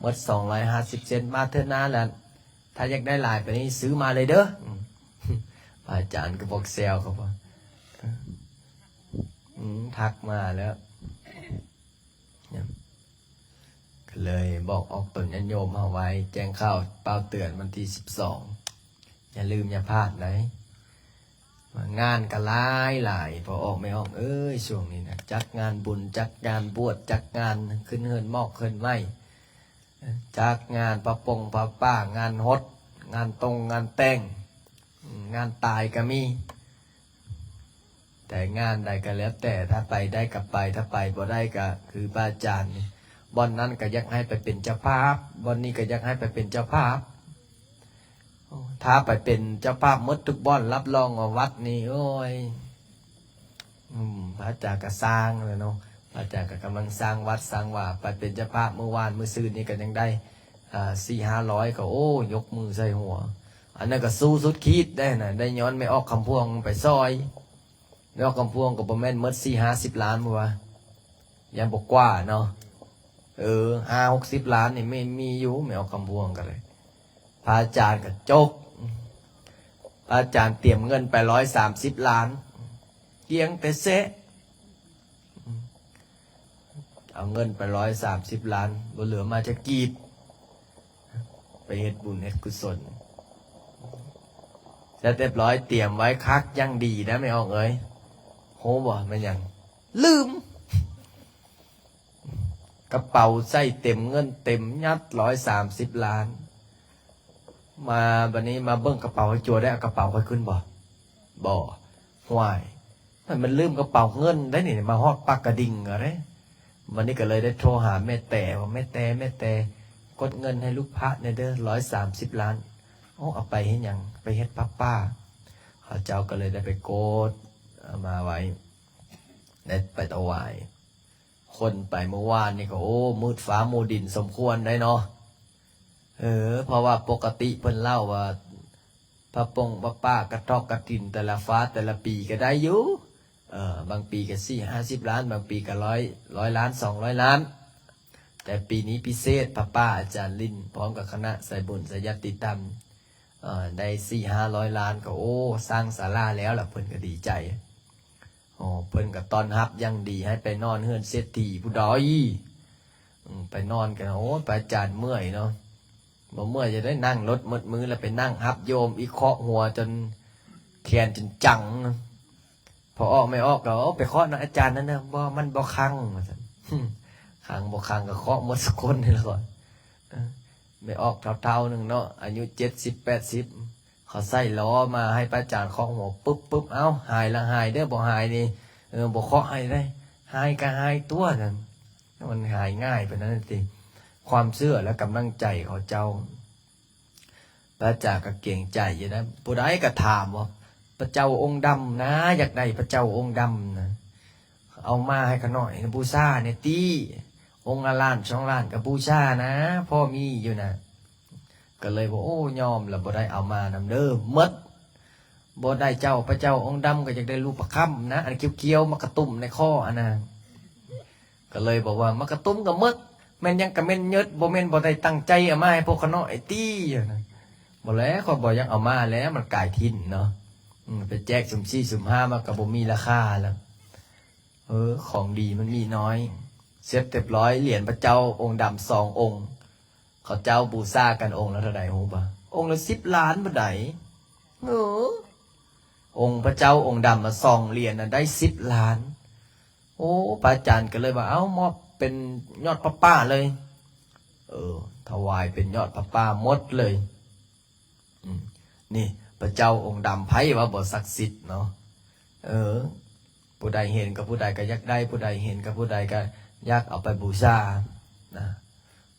ໝົດສອງຮ້ອຍຫ້າສິບເຊັນ. ມາເທື່ອໜ້າລະ ຖ້າຢາກໄດ້ຫຼາຍປານນີ້ຊື້ມາເລີຍເດີ. ອືມ ພະອາຈານກໍບອກແຊວເຂົາວ່າ ອືມ ທັກມາແລ້ວ ກໍເລີຍບອກອອກຕົນຍາດໂຍມເຮົາໄວ້ ແຈ້ງຂ່າວປ່າວເຕືອນວັນທີສິບສອງ ຢ່າລືມຢ່າພາດໄດ໋. ງານກໍຫຼາຍໆ ພໍ່ອອກແມ່ອອກເອີຍ ຊ່ວງນີ້ນະ ຈັດງານບຸນ ຈັດງານບວດ ຈັດງານຂຶ້ນເຮືອນໝອກເຮືອນໄມ້ ຈັດງານປະປົງປະປາ ງານຫົດ ງານຕົງງານແຕ່ງ ງານຕາຍກໍມີ. ແຕ່ງານໃດກໍແລ້ວແຕ່ ຖ້າໄປໄດ້ກໍໄປ ຖ້າໄປບໍ່ໄດ້ກໍຄືພະອາຈານນີ້ ບ່ອນນັ້ນກໍຢາກໃຫ້ໄປເປັນເຈົ້າພາບ ບ່ອນນີ້ກໍຢາກໃຫ້ໄປເປັນເຈົ້າພາບ. ໂອ້ ຖ້າໄປເປັນເຈົ້າພາບໝົດທຸກບ່ອນ ຮັບຮອງວ່າວັດນີ້ ໂອ້ຍ ອືມ ພະອາຈານກໍສ້າງແລ້ວເນາະ ພະອາຈານກໍກຳລັງສ້າງວັດສ້າງວາ ໄປເປັນເຈົ້າພາບມື້ວານມື້ຊືນນີ້ກໍຍັງໄດ້ ອ່າ ສີ່ຫ້າຮ້ອຍ ກໍ ໂອ້ ຍົກມືໃສ່ຫົວ. ອັນນັ້ນກໍສູ້ສຸດຂີດໄດ໋ນະ ໄດ້ຍ້ອນແມ່ອອກຄຳພວງໄປຊ່ອຍ. ແມ່ອອກຄຳພວງກໍບໍ່ແມ່ນໝົດສີ່ຫ້າສິບລ້ານບໍ່ວະ ຍັງບໍ່ກວ່າເນາະ. ເອີ ຫ້າຫົກສິບລ້ານນີ້ແມ່ນມີຢູ່ ແມ່ອອກຄຳພວງກໍໄດ້. ພະອາຈານກໍຈົກ ພະອາຈານຕຽມເງິນໄປຮ້ອຍສາມສິບລ້ານ ກຽງແຕ່ເຊະ. ເອົາເງິນໄປຮ້ອຍສາມສິບລ້ານ ບໍ່ເຫຼືອມາຈັກກີບ ໄປເຮັດບຸນເຮັດກຸສົນ ແລ້ວຮຽບຮ້ອຍ ຕຽມໄວ້ຄັກຢ່າງດີນະ ແມ່ອອກເອີຍ. ຮູ້ບໍ່ແມ່ນຫຍັງ? ລືມ. ກະເປົາໃສ່ເຕັມເງິນເຕັມ ຍັດຮ້ອຍສາມສິບລ້ານ ມາ ບັດນີ້ມາເບິ່ງກະເປົາໃຫ້ຈົວ ໄດ້ເອົາກະເປົາຂ້ອຍຂຶ້ນບໍ່? ບໍ່. ຫ້ວຍ ມັນລືມກະເປົາເງິນໄດ໋ນີ້ ມາຮອດປາກກະດິງແລ້ວເດ້. ບັດນີ້ກໍເລີຍໄດ້ໂທຫາແມ່ແຕວ່າ ແມ່ແຕ ແມ່ແຕ ກົດເງິນໃຫ້ລູກພະແດ່ເດີ ຮ້ອຍສາມສິບລ້ານ. ໂອ້ ເອົາໄປເຮັດຫຍັງ? ໄປເຮັດຜ້າປ່າ. ເຂົາເຈົ້າກໍເລີຍໄດ້ໄປກົດເອົາມາໄວ້ ໄດ້ໄປຖວາຍ. ຄົນໄປມື້ວານນີ້ກໍ ໂອ້ ມືດຟ້າໝູດິນສົມຄວນໄດ໋ເນາະ. ເອີ ເພາະວ່າປົກກະຕິເພິ່ນເລົ່າວ່າ ຜ້າປົງຜ້າປ່າກະຖອກກະຖິນແຕ່ລະຟ້າແຕ່ລະປີກໍໄດ້ຢູ່ ເອີ ບາງປີກໍສີ່ຫ້າສິບລ້ານ ບາງປີກໍຮ້ອຍ ຮ້ອຍລ້ານ ສອງຮ້ອຍລ້ານ. ແຕ່ປີນີ້ພິເສດ ຜ້າປ່າອາຈານລິນ ພ້ອມກັບຄະນະສາຍບຸນສາຍຍາດຕິທຳ ເອີ ໄດ້ສີ່ຫ້າຮ້ອຍລ້ານ ກໍ ໂອ້ ສ້າງສາລາແລ້ວລະ ເພິ່ນກໍດີໃຈ. ໂອ້ ເພິ່ນກໍຕ້ອນຮັບຢ່າງດີ ໃຫ້ໄປນອນເຮືອນເສດຖີຜູ້ດອຍ. ອືມ ໄປນອນກັນ ໂອ້ ພະອາຈານເມື່ອຍເນາະ. ບໍ່ເມື່ອຍຈະໄດ້ນັ່ງລົດໝົດມື້ ແລ້ວໄປນັ່ງຮັບໂຍມອີກ ເຄາະຫົວຈົນແຂນຈົນຈັງ. ພໍອອກແມ່ອອກກໍ ໂອ້ ໄປເຄາະນຳອາຈານນັ້ນນະ ບໍ່ ມັນບໍ່ຄັງ ວ່າຊັ້ນ. ຄັງບໍ່ຄັງກໍເຄາະໝົດສຸຄົນນີ້ລະກ່ອນ. ເອີ ແມ່ອອກເຖົ້າໆໜຶ່ງເນາະ ອາຍຸເຈັດສິບແປດສິບ ເຂົາໃສ່ລໍ້ມາໃຫ້ພະອາຈານເຄາະຫົວປຶບໆ ເອົ້າ ຫາຍລະຫາຍເດີ ບໍ່ຫາຍນີ້ ເອີ ບໍ່ເຄາະໃຫ້ເດ້. ຫາຍກໍຫາຍຕົວະ ນັ້ນ ມັນຫາຍງ່າຍປານນັ້ນຕິ ຄວາມເຊື່ອ ແລະ ກຳລັງໃຈຂອງເຈົ້າ. ພະອາຈານກໍເກງໃຈຢູ່ນະ ຜູ້ໃດກໍຖາມວ່າ ພະເຈົ້າອົງດຳນະ ຢາກໄດ້ພະເຈົ້າອົງດຳນະ ເອົາມາໃຫ້ຂ້ານ້ອຍບູຊາແດ່ຕິ ອົງລະລ້ານສອງລ້ານກໍບູຊານະ ພໍມີຢູ່ນະ. ກໍເລີຍວ່າ ໂອ້ ຍອມລະ ບໍ່ໄດ້ເອົາມານຳເດີ ໝົດ. ບໍ່ໄດ້ເຈົ້າ ພະເຈົ້າອົງດຳ ກໍຢາກໄດ້ລູກປະຄຳນະ ອັນຂຽວໆ ໝາກກະຕຸ້ມໃນຄໍອັນນະ. ກໍເລີຍບອກວ່າ ໝາກກະຕຸ້ມກໍໝົດ ແມ່ນຫຍັງກໍແມ່ນເຫຍິດ ບໍ່ແມ່ນບໍ່ໄດ້ຕັ້ງໃຈເອົາມາໃຫ້ພວກຂ້ານ້ອຍຕິ ບໍ່ແລ້ວ ຂ້ອຍບໍ່ຢາກເອົາມາແລ້ວ ມັນກາຍຖິ່ນເນາະ. ອືມ ໄປແຈກສຸ່ມສີ່ສຸ່ມຫ້າ ມັນກໍບໍ່ມີລາຄາແລ້ວ. ເອີ ຂອງດີມັນມີນ້ອຍ. ເສັດຮຽບຮ້ອຍ ຫຼຽນພະເຈົ້າອົງດຳສອງອົງ ເຂົາເຈົ້າບູຊາກັນອົງລະເທົ່າໃດຮູ້ບໍ່? ອົງລະສິບລ້ານພຸ້ນໃດ໋. ເອີ ອົງພະເຈົ້າອົງດຳມາສອງຫຼຽນນະ ໄດ້ສິບລ້ານ. ໂອ້ ພະອາຈານກໍເລີຍວ່າ ເອົ້າ ມອບເປັນຍອດຜ້າປ່າເລີຍ. ເອີ ຖວາຍເປັນຍອດຜ້າປ່າໝົດເລີຍ. ອືມ ນີ້ ພະເຈົ້າອົງດຳ ໃຜວ່າບໍ່ສັກສິດເນາະ. ເອີ ຜູ້ໃດເຫັນກັບຜູ້ໃດກໍຢາກໄດ້ ຜູ້ໃດເຫັນກັບຜູ້ໃດກໍຢາກເອົາໄປບູຊານະ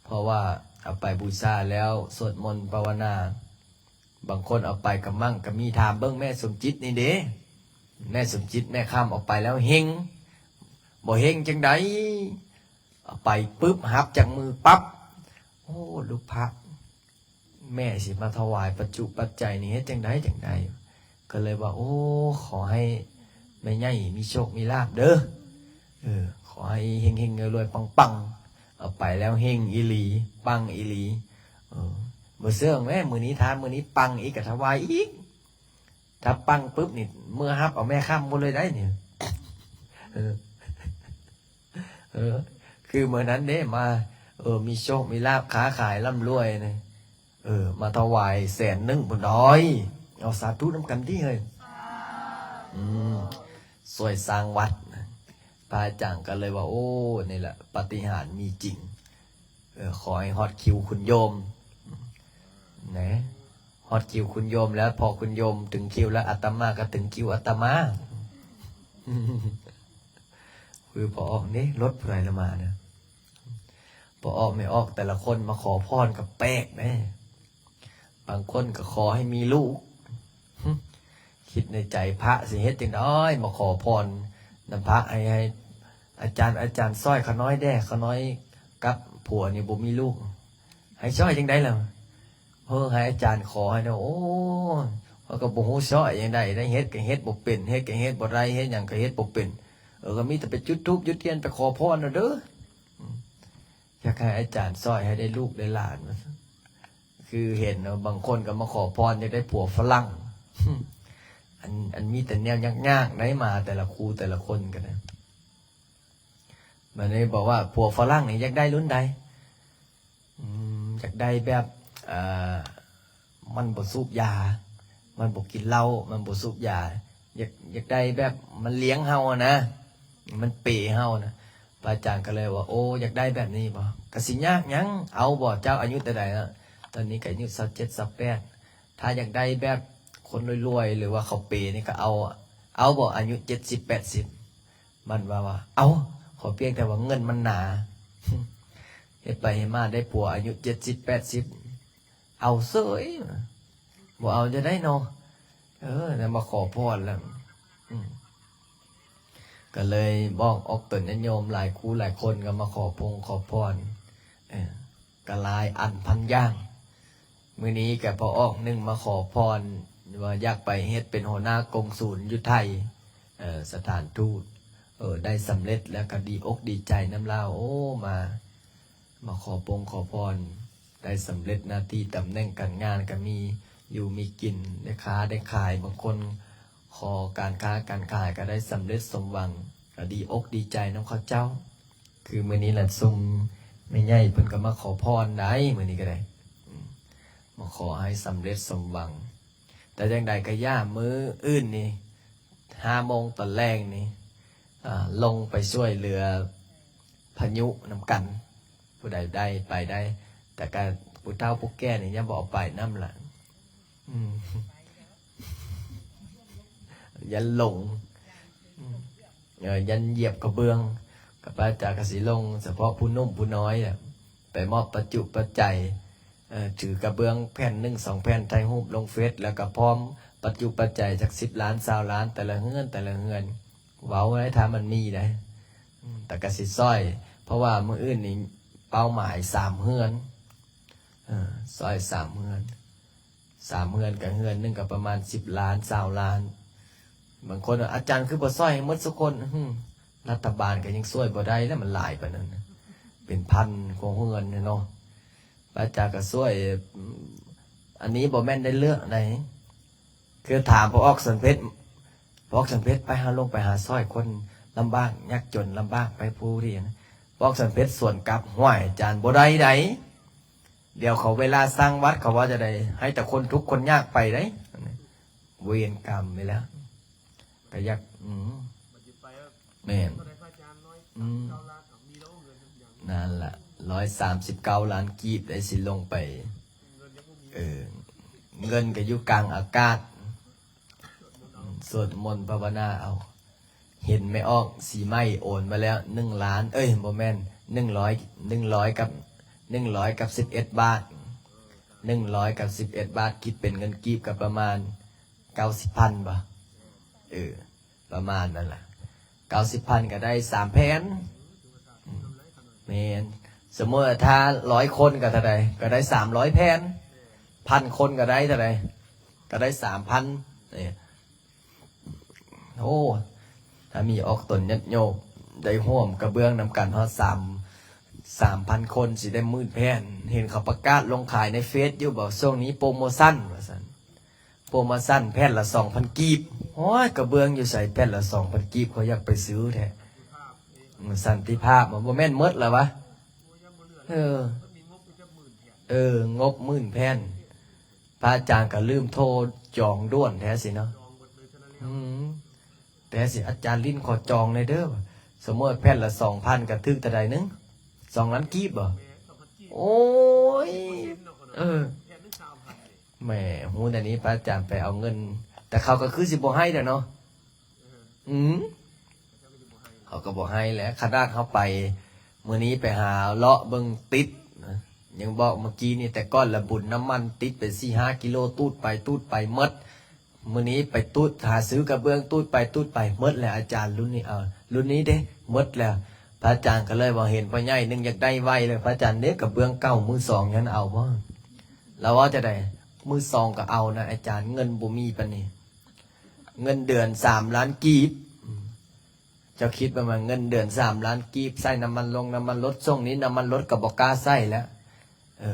ເພາະວ່າເອົາໄປບູຊາແລ້ວ ສວດມົນພາວະນາ ບາງຄົນເອົາໄປກະມັ່ງກະມີ. ຖາມເບິ່ງແມ່ສົມຈິດນີ້ເດ້ ແມ່ສົມຈິດ ແມ່ຄຳ ເອົາໄປແລ້ວເຮັງ ບໍ່ເຮັງຈັ່ງໃດ? ເອົາໄປປຶບ ຮັບຈາກມືປັບ ໂອ້ ລູກພະ ແມ່ຊິມາຖວາຍປັດຈຸປັດໄຈນີ້ ເຮັດຈັ່ງໃດຈັ່ງໃດ? ກໍເລີຍວ່າ ໂອ້ ຂໍໃຫ້ແມ່ໃຫຍ່ມີໂຊກມີລາບເດີ ເອີ ຂໍໃຫ້ເຮັງໆ ລວຍໆ ປັງໆ. ເອົາໄປແລ້ວເຮັງອີ່ຫຼີ ປັງອີ່ຫຼີ. ເອີ ບໍ່ເຊື່ອແມ້ ມື້ນີ້ ຖ້າມື້ນີ້ປັງອີກ ກໍຖວາຍອີກ. ຖ້າປັງປຶບນີ້ ເມືອຮັບເອົາແມ່ຄຳໝົດເລີຍໄດ໋ນີ້. ເອີ ເອີ ຄືມື້ນັ້ນເດ້ ມາ ເອີ ມີໂຊກມີລາບ ຄ້າຂາຍລ່ຳລວຍນີ້ ເອີ ມາຖວາຍແສນໜຶ່ງພຸ້ນດອຍ. ເອົາ ສາທຸນຳກັນຕິເຮີ້ຍ. ອືມ ຊ່ວຍສ້າງວັດ. ພະອາຈານກໍເລີຍວ່າ ໂອ້ ນີ້ແຫຼະ ປາຕິຫານມີຈິງ. ເອີ ຂໍໃຫ້ຮອດຄິວຄຸນໂຍມ ນະ ຮອດຄິວຄຸນໂຍມແລ້ວ ພໍຄຸນໂຍມເຖິງຄິວແລ້ວ ອາດຕະມາກໍເຖິງຄິວອາດຕະມາ. ຄືພໍອອກນີ້ ລົດຜູ້ໃດລະມານະ ພໍອອກແມ່ອອກ ແຕ່ລະຄົນມາຂໍພອນກໍແປກເດ້. ບາງຄົນກໍຂໍໃຫ້ມີລູກ. ຄິດໃນໃຈ ພະຊິເຮັດຈັ່ງໃດ ມາຂໍພອນນຳພະ ໃຫ້ ໃຫ້ອາຈານ ອາຈານຊ່ອຍຂ້ານ້ອຍແດ່ ຂ້ານ້ອຍກັບຜົວນີ້ບໍ່ມີລູກ ໃຫ້ຊ່ອຍຈັ່ງໃດລະ? ເຮີ ໃຫ້ອາຈານຂໍໃຫ້ແດ່. ໂອ້ຍ ຂ້ອຍກໍບໍ່ຮູ້ຊ່ອຍຈັ່ງໃດ ໄດ້ເຮັດກໍເຮັດບໍ່ເປັນ ເຮັດກໍເຮັດບໍ່ໄດ້ ເຮັດຫຍັງກໍເຮັດບໍ່ເປັນ. ເອີ ກໍມີແຕ່ໄປຈຸດທູບຈຸດທຽນ ໄປຂໍພອນເອົາເດີ. ອືມ ຢາກໃຫ້ອາຈານຊ່ອຍໃຫ້ໄດ້ລູກໄດ້ຫຼານ ວ່າຊັ້ນ. ຄືເຫັນເນາະ ບາງຄົນກໍມາຂໍພອນຢາກໄດ້ຜົວຝຣັ່ງ ອັນ ອັນມີແຕ່ແນວຍາກໆ ໄດ້ມາແຕ່ລະຄູ່ແຕ່ລະຄົນກໍໄດ້. ບັດນີ້ບອກວ່າຜົວຝຣັ່ງນີ້ຢາກໄດ້ລຸ້ນໃດ? ອືມ ຢາກໄດ້ແບບ ເອີ ມັນບໍ່ສູບຢາ ມັນບໍ່ກິນເຫຼົ້າ ມັນບໍ່ສູບຢາ ຢາກ ຢາກໄດ້ແບບມັນລ້ຽງເຮົາຫັ້ນນະ ມັນເປເຮົານະ. ພະອາຈານກໍເລີຍວ່າ ໂອ້ ຢາກໄດ້ແບບນີ້ບໍ? ກະຊິຍາກຫຍັງ ເອົາບໍ? ເຈົ້າອາຍຸເທົ່າໃດແລ້ວ? ຕອນນີ້ກະອາຍຸຊາວເຈັດ ຊາວແປດ. ຖ້າຢາກໄດ້ແບບຄົນລວຍໆ ຫຼືວ່າເຂົາເປນີ້ກໍເອົາ ເອົາບໍ່ ອາຍຸເຈັດສິບແປດສິບ? ມັນວ່າວ່າ ເອົາ ຂໍພຽງແຕ່ວ່າເງິນມັນໜາ ເຮັດໄປເຮັດມາໄດ້ຜົວອາຍຸເຈັດສິບແປດສິບ ເອົາເສີຍ ບໍ່ເອົາຈະໄດ້ເນາະ. ເອີ ແຕ່ມາຂໍພອນແລ້ວ ອືມ ກໍເລີຍບອກອອກຕົນຍາດໂຍມຫຼາຍຄູ່ຫຼາຍຄົນກໍມາຂໍພົງຂໍພອນ ເອີ ກໍຫຼາຍອັນພັນຢ່າງ. ມື້ນີ້ກໍພໍ່ອອກໜຶ່ງມາຂໍພອນວ່າຢາກໄປເຮັດເປັນຫົວໜ້າກົງສູນຢູ່ໄທ ເອີ ສະຖານທູດ ເອີ ໄດ້ສຳເລັດ ແລ້ວກໍດີອົກດີໃຈນຳລາວ. ໂອ້ ມາ ມາຂໍປົງຂໍພອນ ໄດ້ສຳເລັດໜ້າທີ່ຕຳແໜ່ງການງານກໍມີຢູ່ມີກິນ ໄດ້ຄ້າໄດ້ຂາຍ ບາງຄົນຂໍການຄ້າການຂາຍກໍໄດ້ສຳເລັດສົມຫວັງ ກໍດີອົກດີໃຈນຳເຂົາເຈົ້າ. ຄືມື້ນີ້ລະຊຸມແມ່ໃຫຍ່ເພິ່ນກໍມາຂໍພອນໄດ້ ມື້ນີ້ກໍໄດ້ ອືມ ມາຂໍໃຫ້ສຳເລັດສົມຫວັງ. ແຕ່ຈັ່ງໃດກໍຢ່າ ມື້ອື່ນນີ້ ຫ້າໂມງຕອນແລງນີ້ ອ່າ ລົງໄປຊ່ວຍເຫຼືອພະຍຸນຳກັນ ຜູ້ໃດໄດ້ໄປໄດ້ ແຕ່ກະຜູ້ເຖົ້າຜູ້ແກ່ນີ້ຍັງບໍ່ເອົາໄປນຳລະ ອືມ ຢ້ານຫຼົງ ອືມ ເອີ ຢ້ານຢຽບກະເບື້ອງ ກະພະອາຈານກະຊິລົງສະເພາະຜູ້ໜຸ່ມຜູ້ນ້ອຍແຫຼະ ໄປມອບປັດຈຸປັດໄຈ ເອີ ຖືກະເບື້ອງແຜ່ນໜຶ່ງສອງແຜ່ນ ຖ່າຍຮູບລົງເຟສ ແລ້ວກະພ້ອມປັດຈຸປັດໄຈຈັກສິບລ້ານຊາວລ້ານ ແຕ່ລະເຮືອນແຕ່ລະເຮືອນ ເວົ້າໄດ້ ຖ້າມັນມີໄດ໋ ອືມ ແຕ່ກະຊິຊ່ອຍ ເພາະວ່າມື້ອື່ນນີ້ເປົ້າໝາຍສາມເຮືອນ ເອີ ຊ່ອຍສາມເຮືອນ ສາມເຮືອນ ກະເຮືອນໜຶ່ງກະປະມານສິບລ້ານຊາວລ້ານ. ບາງຄົນວ່າ ອາຈານຄືບໍ່ຊ່ອຍໃຫ້ໝົດຊຸຄົນ? ອື ລັດຖະບານກະຍັງຊ່ວຍບໍ່ໄດ້ແຫຼະ ມັນຫຼາຍປານນັ້ນ ເປັນພັນກວ່າເຮືອນເນາະ ພະອາຈານກະຊ່ວຍ ອັນນີ້ບໍ່ແມ່ນໄດ້ເລືອກໃດ ຄືຖາມພໍ່ອອກສັນເພັດ ພໍ່ອອກສັນເພັດ ໄປ ເຮົາລົງໄປຫາຊ່ອຍຄົນລຳບາກຍາກຈົນລຳບາກ ໄປຜູ້ທີ່ ພໍ່ອອກສັນເພັດສວນກັບ ຫ້ວຍ ອາຈານ ບໍ່ໄດ້ໃດ ດຽວເຂົາເວລາສ້າງວັດ ເຂົາວ່າຈະໄດ້ໃຫ້ແຕ່ຄົນທຸກຄົນຍາກໄປໄດ໋ ເວນກຳນີ້ແຫຼະ ກະຢາກ ອືມ ແມ່ນ ອືມ ນັ້ນລະ ຮ້ອຍສາມສິບເກົ້າລ້ານກີບໄດ້ ຊິລົງໄປ ເອີ ເງິນກະຢູ່ກາງອາກາດ ສວດມົນພາວະນາເອົາ. ເຫັນແມ່ອອກສີໄໝ້ໂອນມາແລ້ວໜຶ່ງລ້ານ ເອີຍ ບໍ່ແມ່ນ ໜຶ່ງຮ້ອຍ ໜຶ່ງຮ້ອຍກັບ ໜຶ່ງຮ້ອຍກັບສິບເອັດບາດ ໜຶ່ງຮ້ອຍກັບສິບເອັດບາດ ຄິດເປັນເງິນກີບກໍປະມານເກົ້າສິບພັນບໍ່ ເອີ ປະມານນັ້ນລະ ເກົ້າສິບພັນກໍໄດ້ສາມແຜ່ນ ແມ່ນ ສົມມຸດວ່າຖ້າຮ້ອຍຄົນກໍເທົ່າໃດ ກໍໄດ້ສາມຮ້ອຍແຜ່ນ ພັນຄົນກໍໄດ້ເທົ່າໃດ ກໍໄດ້ສາມພັນ ເອີ ໂອ້ ຖ້າມີອອກຕົນຍາດໂຍມໄດ້ຮ່ວມກະເບື້ອງນຳກັນຮອດສາມ ສາມພັນຄົນ ຊິໄດ້ໝື່ນແຜ່ນ ເຫັນເຂົາປະກາດລົງຂາຍໃນເຟສຢູ່ບໍ່ ຊ່ວງນີ້ໂປຣໂມຊັນວ່າຊັ້ນ ໂປຣໂມຊັນແຜ່ນລະສອງພັນກີບ ໂອ້ຍ ກະເບື້ອງຢູ່ໃສ ແຜ່ນລະສອງພັນກີບ ຂ້ອຍຢາກໄປຊື້ແທ້ ອືມ ສັນຕິພາບ ບໍ່ແມ່ນໝົດລະວະ ເອີ ເອີ ງົບໝື່ນແຜ່ນ ພະອາຈານກໍລືມໂທຈອງດ່ວນແທ້ຊິເນາະ ອືມ ແຕ່ຊິ ອາຈານ ຫຼິ້ນຂໍຈອງແດ່ເດີ ສົມມຸດແຜ່ນລະສອງພັນ ກໍຖືກເທົ່າໃດໜຶ່ງ ສອງລ້ານກີບບໍ່ ໂອ້ຍ ເອີ ແໝ ຮູ້ແນວນີ້ ພະອາຈານໄປເອົາເງິນ ແຕ່ເຂົາກໍຄືຊິບໍ່ໃຫ້ແຫຼະເນາະ ອືມ ເຂົາກໍບໍ່ໃຫ້ແຫຼະ ຂະໜາດເຮົາໄປມື້ນີ້ໄປຫາເລາະເບິ່ງຕິດນະ ຍັງບອກເມື່ອກີ້ນີ້ ແຕ່ກ່ອນລະບຸນນ້ຳມັນຕິດໄປສີ່ຫ້າກິໂລ ຕູດໄປຕູດໄປໝົດ ມື້ນີ້ໄປຕູດ ຫາຊື້ກະເບື້ອງຕູດໄປຕູດໄປໝົດແລ້ວ ອາຈານ ລຸ້ນນີ້ ເອົາ ລຸ້ນນີ້ເດ້ ໝົດແລ້ວ ພະອາຈານກໍເລີຍວ່າ ເຫັນພໍ່ໃຫຍ່ໜຶ່ງຢາກໄດ້ໄວເລີຍ ພະອາຈານ ເດ້ ກະເບື້ອງເກົ່າມືສອງ ຍັງເອົາບໍ່ ລາວເວົ້າຈັ່ງໃດ ມືສອງກໍເອົານະ ອາຈານ ເງິນບໍ່ມີປານນີ້ ເງິນເດືອນສາມລ້ານກີບ ເຈົ້າຄິດວ່າມັນເງິນເດືອນສາມລ້ານກີບ ໃຊ້ນ້ຳມັນລົງນ້ຳມັນລົດ ຊ່ວງນີ້ນ້ຳມັນລົດກໍບໍ່ກ້າໃຊ້ແລ້ວ ເອີ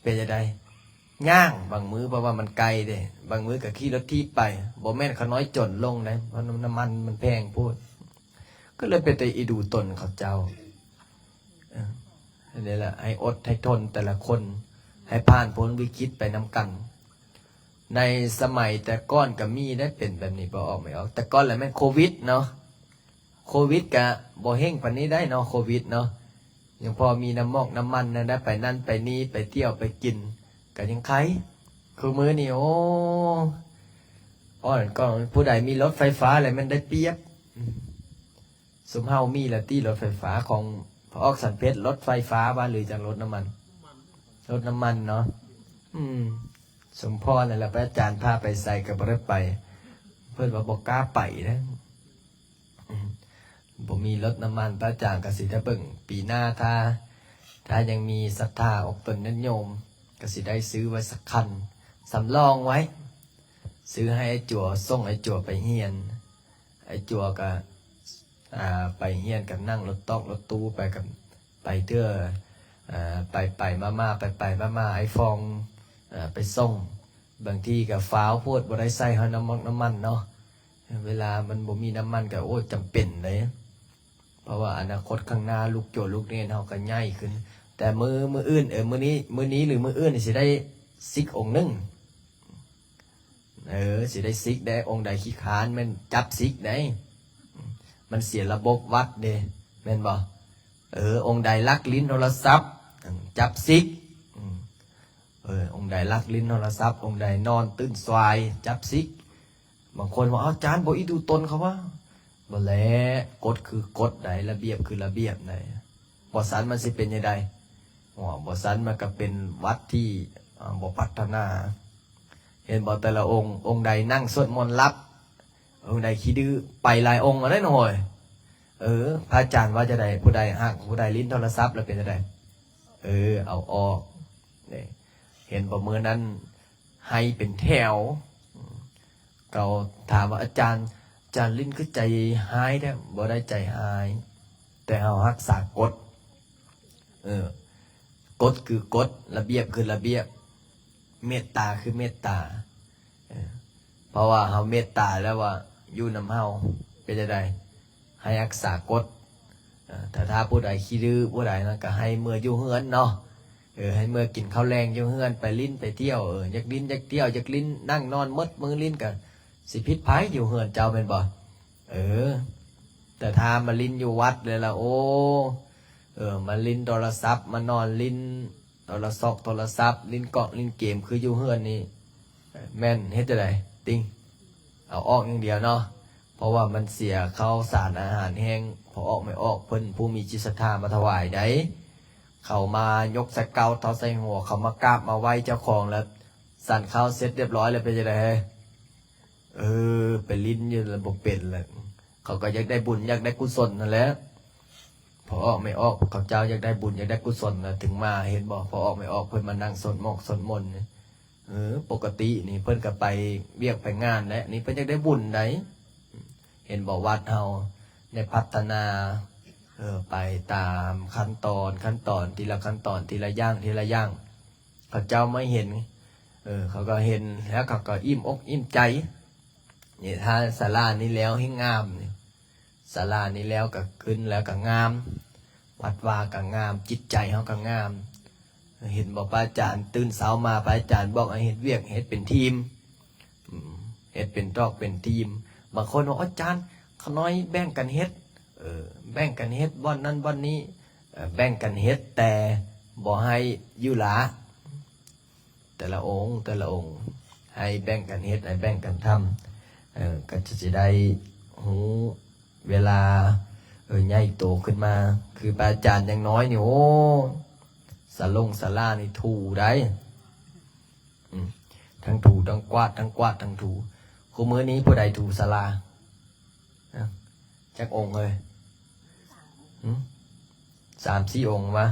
ເປັນຈັ່ງໃດ ຍ່າງບາງມື້ ເພາະວ່າມັນໄກເດ້ ບາງມື້ກໍຂີ່ລົດຖີບໄປ ບໍ່ແມ່ນຂະນ້ອຍຈົນລົງເດ້ ເພາະນ້ຳ ນ້ຳມັນມັນແພງໂພດ ກໍເລີຍເປັນແຕ່ອີດູຕົນເຂົາເຈົ້າ ເອີ ອັນນີ້ແຫຼະ ໃຫ້ອົດໃຫ້ທົນແຕ່ລະຄົນ ໃຫ້ຜ່ານພົ້ນວິກິດໄປນຳກັນ ໃນສະໄໝແຕ່ກ່ອນກໍມີໄດ້ເປັນແບບນີ້ ບໍ່ອອກໄມ່ອອກ ແຕ່ກ່ອນລະແມ່ນໂຄວິດເນາະ ໂຄວິດກະບໍ່ເຮັງປານນີ້ໄດ໋ເນາະ ໂຄວິດເນາະ ຍັງພໍມີນ້ຳມອກນ້ຳມັນແນວໃດ ໄປນັ້ນໄປນີ້ ໄປທ່ຽວໄປກິນ ກະຍັງໄຄ ຄູ່ມື້ນີ້ ໂອ້ ອ້ອນກອງ ຜູ້ໃດມີລົດໄຟຟ້າແລ້ວແມ່ນໄດ້ປຽບ. ຊຸມເຮົາມີແລ້ວຕິ ລົດໄຟຟ້າຂອງພະອອກສັນເພັດ ລົດໄຟຟ້າວ່າ ຫຼືຈັກລົດນ້ຳມັນ? ລົດນ້ຳມັນເນາະ. ອືມ ສົມພໍນັ້ນແຫຼະ ພະອາຈານພາໄປໃສກໍບໍ່ໄດ້ໄປ ເພິ່ນວ່າບໍ່ກ້າໄປເດ້. ອືມ ບໍ່ມີລົດນ້ຳມັນ ພະອາຈານກໍຊິໄດ້ເບິ່ງປີໜ້າ ຖ້າ ຖ້າຍັງມີສັດທາອອກຕົນຍາດໂຍມ ກໍຊິໄດ້ຊື້ໄວ້ສັກຄັນ ສຳລອງໄວ້ ຊື້ໃຫ້ອ້າຍຈົວ ສົ່ງອ້າຍຈົວໄປຮຽນ. ອ້າຍຈົວກໍ ອ່າ ໄປຮຽນກໍນັ່ງລົດຕອກລົດຕູ້ໄປ ກໍໄປເທື່ອ ໄປໆມາໆ ໄປໆມາໆ ອ້າຍຟອງ ໄປສົ່ງ. ບາງທີກໍຟ້າວໂພດ ບໍ່ໄດ້ໃສ່ເຮົານ້ຳມັນ ນ້ຳມັນເນາະ. ເວລາມັນບໍ່ມີນ້ຳມັນກໍ ໂອ້ ຈຳເປັນເດ້ ເພາະວ່າອະນາຄົດຂ້າງໜ້າ ລູກໂຈລູກເນນເຮົາກໍໃຫຍ່ຂຶ້ນ. ແຕ່ມື້ ມື້ອື່ນ ເອີ ມື້ນີ້ ມື້ນີ້ ຫຼືມື້ອື່ນຊິໄດ້ສິກອົງໜຶ່ງ. ເອີ ຊິໄດ້ສິກໄດ້. ອົງໃດຂີ້ຄ້ານແມ່ນຈັບສິກໄດ້ ມັນເສຍລະບົບວັດເດ້ ແມ່ນບໍ່? ເອີ ອົງໃດລັກຫຼິ້ນໂທລະສັບ ຈັບສິກ. ເອີ ອົງໃດລັກຫຼິ້ນໂທລະສັບ ອົງໃດນອນຕື່ນສວາຍ ຈັບສິກ. ບາງຄົນວ່າ ອາຈານບໍ່ອີ່ດູຕົນເຂົາວ່າ. ບໍ່ແຫຼະ ກົດຄືກົດໃດ ລະບຽບຄືລະບຽບໃດ. ບໍ່ຊັ້ນມັນຊິເປັນຈັ່ງໃດ? ບໍ່ຊັ້ນມັນກໍເປັນວັດທີ່ ອາ ບໍ່ພັດທະນາ. ເຫັນບໍ່ ແຕ່ລະອົງ ອົງໃດນັ່ງສວດມົນຫຼັບ ອົງໃດຂີ້ດື້ ໄປຫຼາຍອົງແລ້ວເດ້ນ້ອງເອີຍ. ເອີ ພະອາຈານວ່າຈັ່ງໃດ? ຜູ້ໃດຫາກ ຜູ້ໃດຫຼິ້ນໂທລະສັບແລ້ວເປັນຈັ່ງໃດ? ເອີ ເອົາອອກ. ເຫັນບໍ່ ມື້ນັ້ນໄຫ້ເປັນແຖວ. ເຂົາຖາມວ່າ ອາຈານ ອາຈານຫຼິ້ນຄືໃຈຮ້າຍແທ້? ບໍ່ໄດ້ໃຈຮ້າຍ ແຕ່ເຮົາຮັກສາກົດ. ເອີ ກົດຄືກົດ ລະບຽບຄືລະບຽບ ເມດຕາຄືເມດຕາ. ເອີ ເພາະວ່າເຮົາເມດຕາແລ້ວວ່າ ຢູ່ນຳເຮົາເປັນຈັ່ງໃດ? ໃຫ້ຮັກສາກົດ. ເອີ ຖ້າ ຖ້າຜູ້ໃດຂີ້ດື້ຜູ້ໃດນັ້ນ ກໍໃຫ້ເມືອຢູ່ເຮືອນເນາະ. ເອີ ໃຫ້ເມືອກິນເຂົ້າແລງຢູ່ເຮືອນ ໄປຫຼິ້ນໄປທ່ຽວ. ເອີ ຢາກຫຼິ້ນຢາກທ່ຽວ ຢາກຫຼິ້ນ ນັ່ງນອນໝົດມື້ຫຼິ້ນ ກໍຊິຜິດໃຜ? ຢູ່ເຮືອນເຈົ້າແມ່ນບໍ່? ເອີ ແຕ່ຖ້າມາຫຼິ້ນຢູ່ວັດແລ້ວລະ ໂອ້ ເອີ ມາຫຼິ້ນໂທລະສັບ ມານອນຫຼິ້ນໂທລະຊອກໂທລະສັບ ຫຼິ້ນກອກຫຼິ້ນເກມຄືຢູ່ເຮືອນນີ້ ແມ່ນເຮັດຈັ່ງໃດ? ຕິງ ເອົາອອກຢ່າງດຽວເນາະ. ເພາະວ່າມັນເສຍເຂົ້າສານອາຫານແຫ້ງ ພໍ່ອອກແມ່ອອກເພິ່ນຜູ້ມີຈິດສັດທາມາຖວາຍໃດ໋. ເຂົາມາຍົກສະເກົາເທົາໃສ່ຫົວ ເຂົາມາກາບມາໄຫວ້ເຈົ້າຂອງ ແລ້ວສັນເຂົ້າເສັດຮຽບຮ້ອຍແລ້ວ ເປັນຈັ່ງໃດ? ເອີ ໄປຫຼິ້ນຢູ່ແລ້ວບໍ່ເປັນແລ້ວ. ເຂົາກໍຢາກໄດ້ບຸນ ຢາກໄດ້ກຸສົນນັ້ນແຫຼະ. ພໍ່ອອກແມ່ອອກເຂົາເຈົ້າຢາກໄດ້ບຸນ ຢາກໄດ້ກຸສົນນະ ເຖິງມາ ເຫັນບໍ່ ພໍ່ອອກແມ່ອອກເພິ່ນມານັ່ງສວດໝອກສວດມົນ. ເອີ ປົກກະຕິນີ້ເພິ່ນກໍໄປວຽກໄປງານແຫຼະ ນີ້ເພິ່ນຢາກໄດ້ບຸນໃດ໋. ເຫັນບໍ່ ວັດເຮົາໄດ້ພັດທະນາ ເອີ ໄປຕາມຂັ້ນຕອນ ຂັ້ນຕອນ ທີລະຂັ້ນຕອນ ທີລະຢ່າງ ທີລະຢ່າງ. ເຂົາເຈົ້າມາເຫັນ ເອີ ເຂົາກໍເຫັນແລ້ວເຂົາກໍອີ່ມອົກອີ່ມໃຈ. ນີ້ ຖ້າສາລານີ້ແລ້ວແຮ່ງງາມນີ້ ສາລານີ້ແລ້ວກໍຂຶ້ນແລ້ວກໍງາມ ວັດວາກໍງາມ ຈິດໃຈເຮົາກໍງາມ. ເຫັນບໍ່ ພະອາຈານຕື່ນເຊົ້າມາ ພະອາຈານບອກໃຫ້ເຮັດວຽກ ເຮັດເປັນທີມ ອືມ ເຮັດເປັນຕອກເປັນທີມ. ບາງຄົນວ່າ ອາຈານ ຂ້ານ້ອຍແບ່ງກັນເຮັດ. ເອີ ແບ່ງກັນເຮັດບ່ອນນັ້ນບ່ອນນີ້ ເອີ ແບ່ງກັນເຮັດ ແຕ່ບໍ່ໃຫ້ຢູ່ຫຼ້າ. ແຕ່ລະອົງ ແຕ່ລະອົງ ໃຫ້ແບ່ງກັນເຮັດ ໃຫ້ແບ່ງກັນທຳ ເອີ ກໍຈະ ຈະໄດ້ຮູ້ເວລາ ເອີ ໃຫຍ່ໂຕຂຶ້ນມາ. ຄືພະອາຈານຍັງນ້ອຍນີ້ ໂອ້ ສາລົງສາລານີ້ຖູໄດ໋ ອືມ ທັງຖູທັງກວາດ ທັງກວາດທັງຖູ. ຄູ່ມື້ນີ້ຜູ້ໃດຖູສາລາ? ຈັກອົງເອີຍ? ຫືມ? ສາມສີ່ອົງວະ?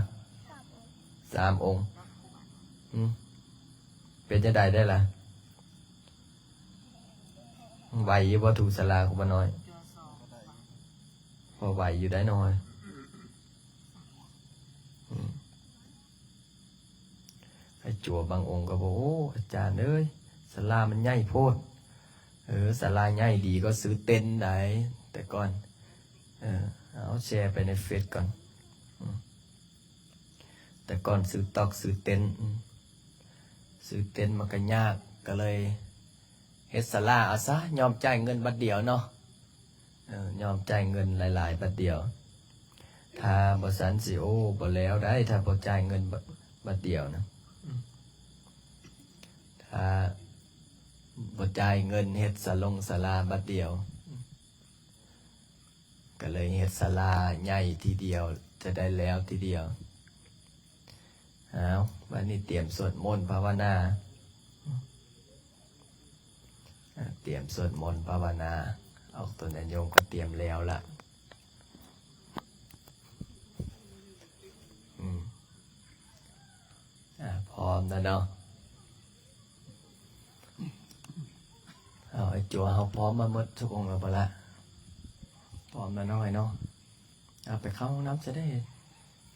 ສາມອົງ. ຫືມ? ເປັນຈັ່ງໃດໄດ້ລະ? ໄວຢູ່ບໍ່ ຖູສາລາຄູບານ້ອຍ? ພໍໄວຢູ່ໄດ໋ນ້ອຍ. ອືມ. ໄອ້ຈົວບາງອົງກໍບອກ ໂອ້ ອາຈານເອີຍ ສາລາມັນໃຫຍ່ໂພດ. ເອີ ສາລາໃຫຍ່ດີກວ່າຊື້ເຕັນໄດ໋ ແຕ່ກ່ອນ. ເອີ ເອົາແຊໄປໃນເຟສກ່ອນ. ອືມ ແຕ່ກ່ອນຊື້ຕອກຊື້ເຕັນ ອືມ ຊື້ເຕັນມັນກໍຍາກ ກໍເລີຍເຮັດສາລາເອົາຊະ ຍອມຈ່າຍເງິນບາດດຽວເນາະ. ເອີ ຍອມຈ່າຍເງິນຫຼາຍໆບາດດຽວ. ຖ້າບໍ່ຊັ້ນຊິ ໂອ້ ບໍ່ແລ້ວໄດ໋ ຖ້າບໍ່ຈ່າຍເງິນບາດ ບາດດຽວນະ. ອືມ ຖ້າ ວ່າບໍ່ຈ່າຍເງິນເຮັດສາລົງສາລາບັດດຽວ ກໍເລີຍເຮັດສາລາໃຫຍ່ທີດຽວ ຈະໄດ້ແລ້ວທີດຽວ. ອ້າວ ບັດນີ້ຕຽມສວດມົນພາວະນາ ອາ ຕຽມສວດມົນພາວະນາ ອອກຕົນຍາດໂຍມກໍຕຽມແລ້ວລະ ອືມ ອາ ພ້ອມແລ້ວເນາະ. ເອົາ ໄອ້ຈົວເຮົາພ້ອມມາໝົດທຸກອົງແລ້ວບໍ່ລະ? ພ້ອມແລ້ວເນາະ ເນາະ. ເອົາ ໄປເຂົ້າຫ້ອງນ້ຳຊະເດ້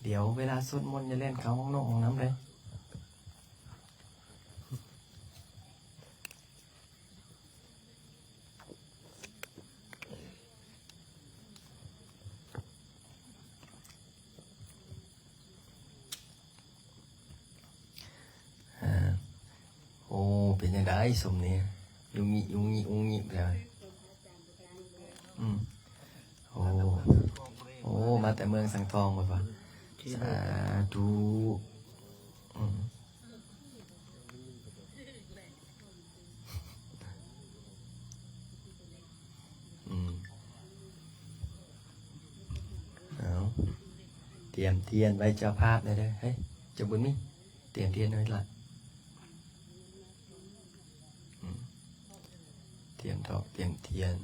ດຽວເວລາສວດມົນຢ່າແລ່ນເຂົ້າຫ້ອງນ້ອງຫ້ອງນ້ຳເດ້. ໂອ້ ເປັນຈັ່ງໃດຊຸມນີ້ ຍຸງຍິ ຍຸງຍິ ອຸງຍິແລ້ວ. ອືມ ໂອ້ ໂອ້ ມາແຕ່ເມືອງສັງທອງພຸ້ນວ່າ. ສາທຸ. ອືມ ອືມ ເອົາ ຕຽມທຽນໄວ້ເຈົ້າພາບແດ່ເດີ. ເຮີ້ຍ ເຈົ້າບຸນມີ ຕຽມທຽນໄວ້ລະ. ອືມ ຕຽມຖອກ ຕຽມທຽນ.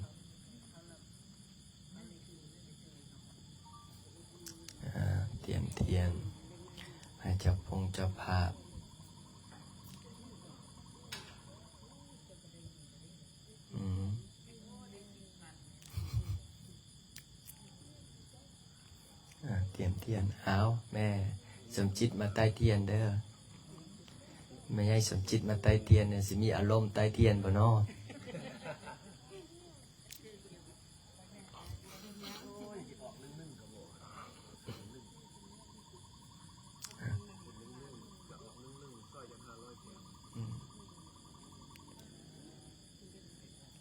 ອາ ຕຽມທຽນໃຫ້ເຈົ້າພົງເຈົ້າພາບ. ອືມ ອາ ຕຽມທຽນ. ອ້າວ ແມ່ສົມຈິດມາໄຕ້ທຽນເດີ. ແມ່ໃຫຍ່ສົມຈິດມາໄຕ້ທຽນນີ້ ຊິມີອາລົມໄຕ້ທຽນບໍ່ນໍ?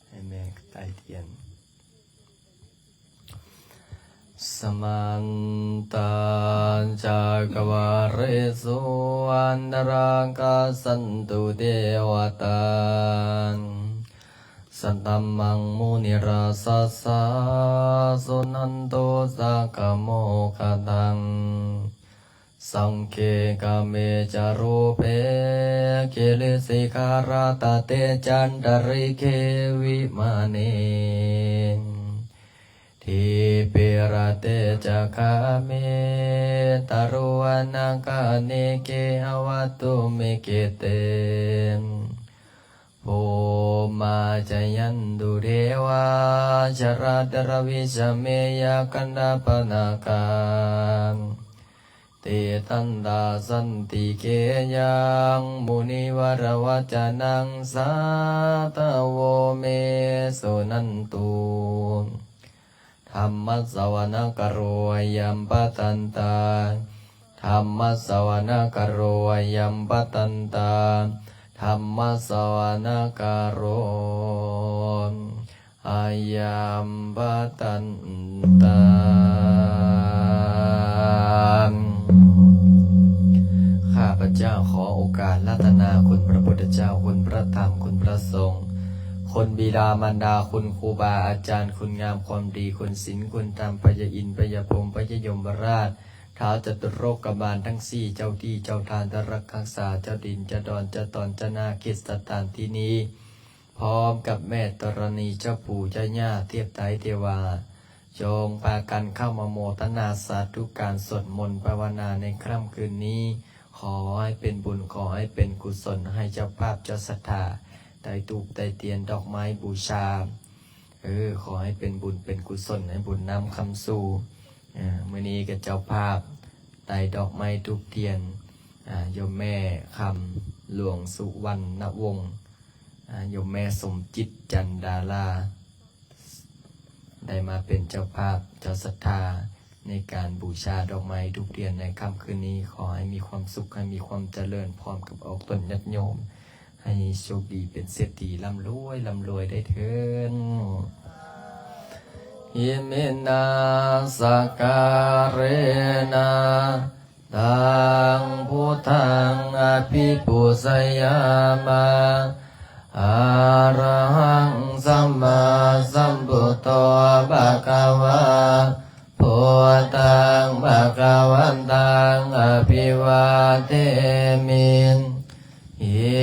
ໃຫ້ແມ່ໄຕ້ທຽນ. Samantā cakkavāḷesu atrāgacchantu devatā, saddhammaṃ munirājassa suṇantu saggamokkhadaṃ. Sagge kāme ca rūpe girisikharataṭe cantalikkhe vimāne, dīpe raṭṭhe ca gāme taruvanagahane gehavatthumhi khette, bhummā cāyantu devā jalathalavisame yakkhagandhabbanāgā, tiṭṭhantā santike yaṃ munivaravacanaṃ sādhavo me suṇantu. Dhammassavanakālo ayambhadantā. Dhammassavanakālo ayambhadantā. Dhammassavanakālo ayambhadantā. ຂ້າພະເຈົ້າຂໍໂອກາດອາລາທະນາຄຸນພະພຸດທະເຈົ້າ, ຄຸນພະທຳ, ຄຸນພະສົງ, ຄຸນບິດາມານດາ, ຄຸນຄູບາອາຈານ, ຄຸນງາມຄວາມດີ, ຄຸນສິນ, ຄຸນທຳ, ພະຍາອິນ, ພະຍາພົມ, ພະຍາຍົມມະລາດ, ທ້າວຈະຕຸໂລກະບານທັງສີ່, ເຈົ້າທີ່ເຈົ້າທານ, ເຈົ້າລັກຮັກສາ, ເຈົ້າດິນ, ເຈົ້າດອນ, ເຈົ້າຕອນ, ເຈົ້ານາເຂດສະຖານທີ່ນີ້ ພ້ອມກັບແມ່ທໍລະນີ, ເຈົ້າປູ່ເຈົ້າຍ່າ, ເທບໄຕເທວາ, ຈົ່ງພາກັນເຂົ້າມາໂມທະນາສາທຸການສວດມົນພາວະນາໃນຄ່ຳຄືນນີ້. ຂໍໃຫ້ເປັນບຸນ, ຂໍໃຫ້ເປັນກຸສົນ, ໃຫ້ເຈົ້າພາບເຈົ້າສັດທາໄດ້ທູບໄດ້ທຽນດອກໄມ້ບູຊາ. ເອີ ຂໍໃຫ້ເປັນບຸນເປັນກຸສົນ, ໃຫ້ບຸນນຳຄຳສູ່. ເອີ ມື້ນີ້ກໍເຈົ້າພາບໄດ້ດອກໄມ້ທູບທຽນ, ອາ, ໂຍມແມ່ຄຳຫຼວງສຸວັນນະວົງ, ອາ, ໂຍມແມ່ສົມຈິດ ຈັນດາລາ ໄດ້ມາເປັນເຈົ້າພາບເຈົ້າສັດທາໃນການບູຊາດອກໄມ້ທູບທຽນໃນຄ່ຳຄືນນີ້. ຂໍໃຫ້ມີຄວາມສຸກ, ໃຫ້ມີຄວາມຈະເລີນ, ພ້ອມກັບອອກຕົນຍາດໂຍມ ໃຫ້ໂຊກດີເປັນເສດຖີ ລ່ຳລວຍ, ລ່ຳລວຍໄດ້ເທີ້ນ. Iminā sakkārena taṃ buddhaṃ abhipūjayāma. ະກະວັນຕັງ ອະພິວາເທມິ ອິ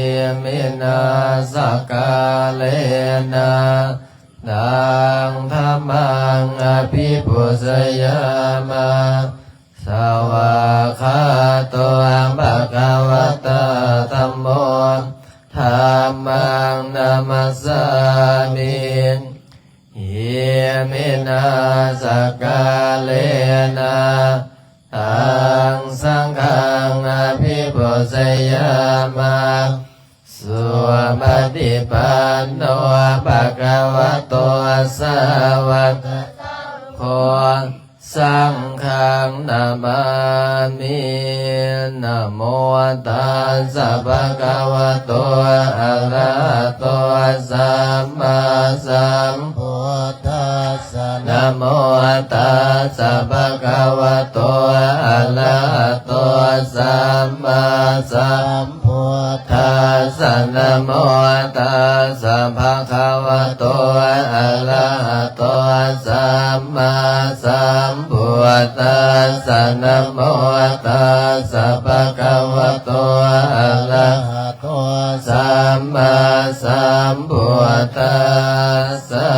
ມິນາ ສະກາເລນະ ຕັງ ທຳມັງ ອະພິປູຊະຍາມະ ສະວາກຂາໂຕ ພະຄະວະຕາ ທຳໂມ ທຳມັງ ນະມັດສາມິ ອິມິນາ ສະກາເລນະ ຕັງ ສັງຄັງ ອະພິປູຊະຍາມະ ສຸປະຕິປັນໂນ ພະຄະວະໂຕ ສາວະກະສັງໂຄ ສັງຄັງ ນະມາມິ ນະໂມຕັດສະ ພະຄະວະໂຕ ອະລະຫະໂຕ ສຳມາສຳພຸດທັດສະ ນະໂມຕັດສະ ພະຄະວະໂຕ ອະລະຫະໂຕ ສຳມາສຳ ພຸດທັດສະ ນະໂມຕັດສະ ພະຄະວະໂຕ ອະລະຫະໂຕ ສຳມາສຳພຸດທັດສະ ນະໂມຕັດສະ ພະຄະວະໂຕ ອະລະຫະໂຕ ສຳມາສຳພຸດທັດສະ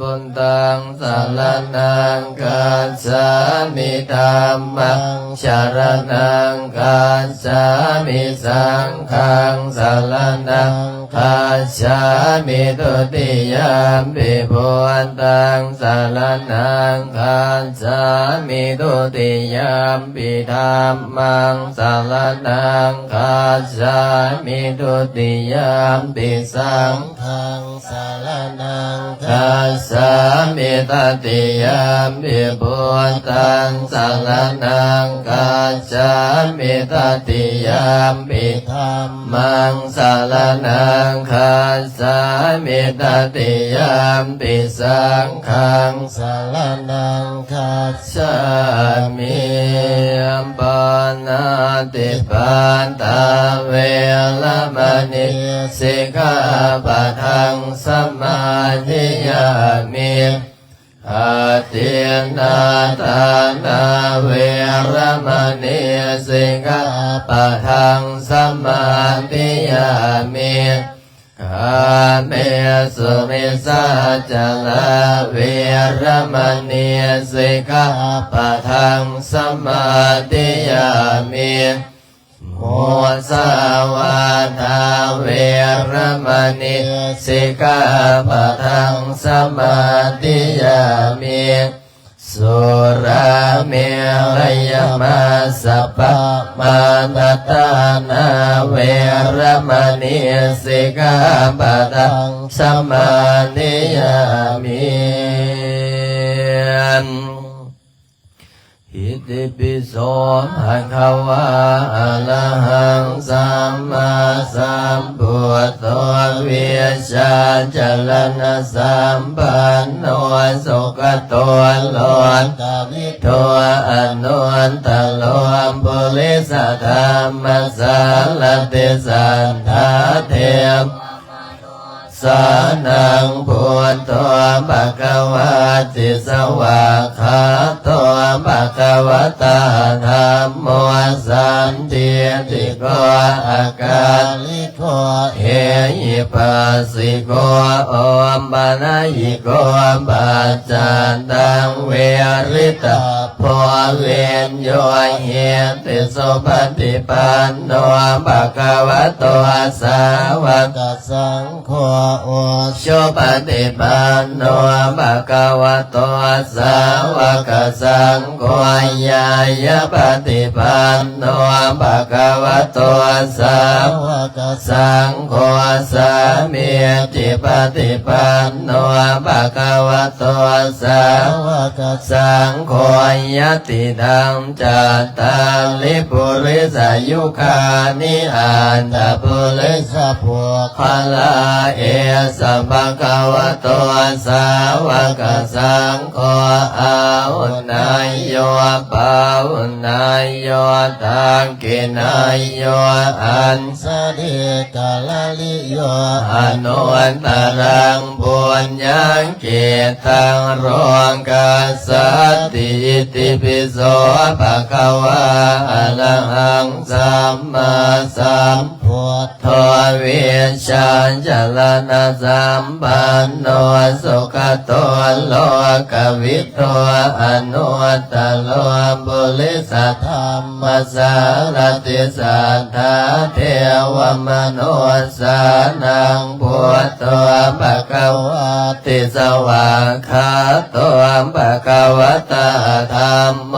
ພຸດທັງ ສະລະນັງ ຄັດສາມິ ທຳມັງ ສະລະນັງ ຄັດສາມິ ສັງຄັງ ສະລະນັງ ຄັດສາມິ ທຸຕິຍາມປິ ພຸດທັງ ສະລະນັງ ຄັດສາມິ ທຸຕິຍາມປິ ທຳມັງ ສະລະນັງ ຄັດສາມິ ທຸຕິຍາມປິ ສັງ ຄັງ ສະລະນັງ ຄັດສາມິ ຕະຕິຍາມປິ ພຸດທັງ ສະລະນັງ ຄັດສາມິ ຕະຕິຍາມປິ ທຳມັງ ສະລະນັງ ຄັດສາມິ ຕະຕິຍາມປິ ສັງຄັງ ສະລະນັງ ຄັດສາມິ ປານາຕິປາຕາ ເວລະມະນີ ສິກຂາປະທັງ ສະມາທິຍາມິ ອາທິນນາທານາ ເວລະມະນີ ສິກຂາປະທັງ ສະມາທິຍາມິ ກາເມສຸມິດສາຈາລາ ເວລະມະນີ ສິກຂາປະທັງ ສະມາທິຍາມິ ມຸສາວາທາ ເວລະມະນີ ສິກຂາປະທັງ ສະມາທິຍາມິ ສຸລາເມລະຍະມາສະປະມານາທານາ ເວລະມະນີ ສິກຂາປະທັງ ສະມາທິຍາມິ ອິຕິປິໂສ ພະຄະວາ ອະລະຫັງ ສຳມາສຳພຸດໂທ ວິຊາຈະລະນະສຳປັນໂນ ສຸກະໂຕ ໂລກະວິທູ ອະນຸດຕະໂລ ປຸລິສະທຳມະສາລະຕິ ສັດຖາເທວະ ສານັງ ພຸດໂທ ພະຄະວາຕິ ສະຫວາກຂາໂຕ ພະຄະວະຕາ ທຳໂມ ສັນທິຕິໂກ ອາກາລິໂກ ເອຫິປັດສິໂກ ໂອປະນະຍິໂກ ປັດຈັນຕັງ ວິລິຕະ ໂພ ວິນໂຍ ຫິຕິ ສຸປະຕິປັນໂນ ພະຄະວະໂຕ ສາວະກະສັງໂຄ ອຸຊຸປະຕິປັນໂນ ພະຄະວະໂຕ ສາວະກະສັງໂຄ ຍາຍະປະຕິປັນໂນ ພະຄະວະໂຕ ສາວະກະສັງໂຄ ສາມີ ທິປະຕິປັນໂນ ພະຄະວະໂຕ ສາວະກະສັງໂຄ ຍະຕິທັງ ຈັດຕາລິ ປຸລິສະຍຸຄານິ ອັດຖະປຸລິສະປຸກຄະລາ ເອ ສະ ພະຄະວະໂຕ ສາວະກະສັງໂຄ ອາຫຸເນຍໂຍ ປາຫຸເນຍໂຍ ທັກຂິເນຍໂຍ ອັນຊະລີກະລະລິໂຍ ອະນຸດຕະລັງ ປຸນຍັງກິດຕັງ ໂລກັສສັນຕິ ອິຕິປິໂສ ພະຄະວາ ອະລະຫັງ ສຳມາສຳພຸດໂທ ວິຊາຈາລະນະສຳປັນໂນ ສຸກະໂຕ ໂລກະວິທູ ອະນຸດຕະໂລ ປຸລິສະທຳມະສາລະຕິ ສັດຖາເທວະມະນຸດສານັງ ພຸດໂທ ພະຄະວາ ຕິສະຫວາກຂາໂຕ ພະຄະວະຕາ ທຳໂມ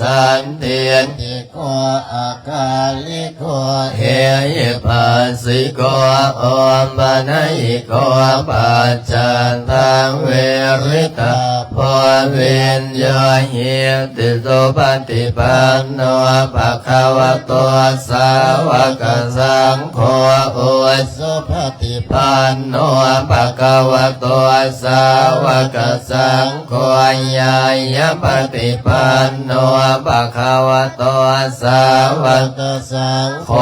ສັນທິດຖິໂກ ອາກາລິໂກ ເອຫິປັດສິໂກ ໂອປະນະຍິໂກ ປັດຈັນຕັງ ວິລິຕາໂພ ວິນຍາຫິ ຕິສຸປະຕິປັນໂນ ພະຄະວະໂຕ ສາວະກະສັງໂຄ ອຸ ສຸປະຕິປັນໂນ ພະຄະວະໂຕ ສາວະກະສັງໂຄ ຍາຍະປະຕິປັນໂນ ພະຄະວະໂຕ ສາວະກະສັງໂຄ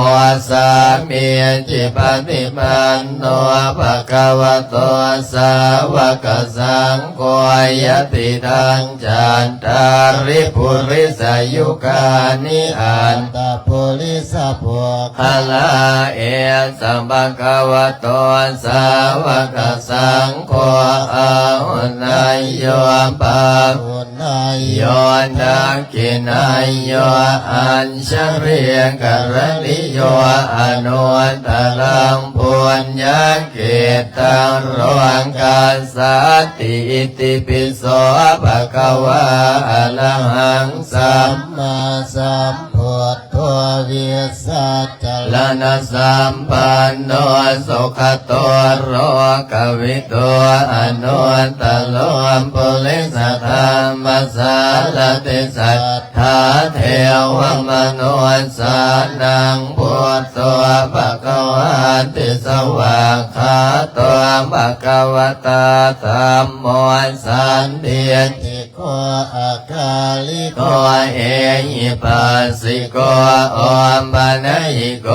ສາມີຈິປະຕິປັນໂນ ພະຄະວະໂຕ ສາວະກະສັງໂຄ ຍະຕິທັງ ຈັດຕາລິ ປຸລິສະຍຸການິ ອັດຕະປຸລິສະປຸກຄະລາ ເອສະ ພະຄະວະໂຕ ສາວະກະສັງໂຄ ອາຫຸເນຍໂຍ ປາຫຸເນຍໂຍ ທັກຂິເນຍໂຍ ອັນຊະລີກະລະລິໂຍ ອະນຸດຕະລັງ ປຸນຍັງກິດຕັງ ໂລກັສສັນຕິ ອິຕິປິໂສ ພະຄະວາ ອະລະຫັງ ສຳມາສຳພຸດໂທ ວິຊາຈາລະນະສຳປັນໂນ ສຸຂະໂຕ ໂລກະວິທູ ອະນຸດຕະໂລ ປຸລິສະທຳມະສາລະຕິ ສັດ ຖາເທວະມະນຸດສານັງ ພຸດໂທ ພະຄະວາ ຕິສະຫວາກຂາໂຕ ພະຄະວະຕາ ທຳໂມ ສັນທິດຖິໂກ ອາກາລິໂກ ເອຫິປັດສິໂກ ໂອປະນະຍິໂກ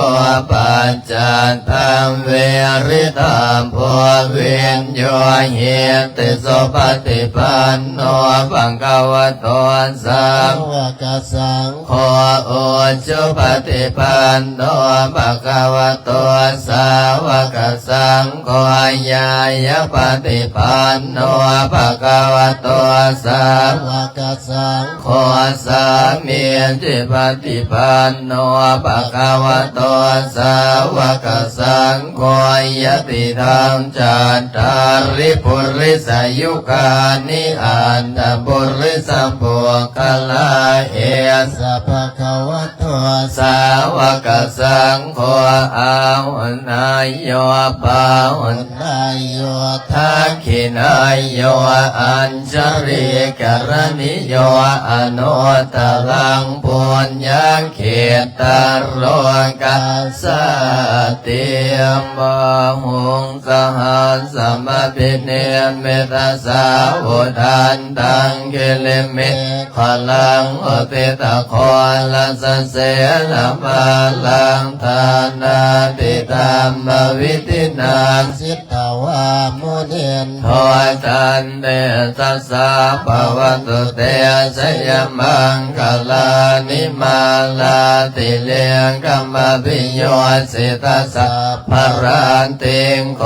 ປັດ ຈັນຕັງ ວິລິຕາໂພ ວິນໂຍຫິ ຕິສຸປະຕິປັນໂນ ພະຄະວະໂຕ ສາວະກະສັງໂຄ ອຸຈຸປະຕິປັນໂນ ພະຄະວະໂຕ ສາວະກະສັງໂຄ ຍາຍະປະຕິປັນໂນ ພະຄະວະໂຕ ສາວະກະສັງໂຄ ສາມີຈິປະຕິປັນໂນ ພະຄະວະໂຕ ສາວະກະສັງໂຄ ຍະຕິທັງ ຈັດຕາລິ ປຸລິສະຍຸການິ ອັດຕະປຸລິສະປຸກຄະລາ ເອສະ ພະຄະວະໂຕ ສາວະກະສັງໂຄ ອາຫຸເນຍໂຍ ປາຫຸເນຍໂຍ ທັກຂິເນຍໂຍ ອັນຊະລີກະລະນິໂຍ ອະນຸດຕະລັງ ປຸນຍັງ ຂິດຕະໂລກັສສັນຕິ ບາຫຸງ ສະຫັດສະມະພິນິມມິຕະສາວຸທັນຕັງ ກິລິເມຂະລັງ ອຸທິຕະໂຄລະສະເສນະມາລັງ ທານາທິທຳມະວິທິນາ ສິດ ຕະວາມຸນິນໂທ ຕັນເຕຊະສາ ພະວັນຕຸເຕ ຊະຍະມັງຄະລານິ ມາລາຕິເລກະມະພິໂຍສິຕະ ສັບພະລັດຕິງ ໂຄ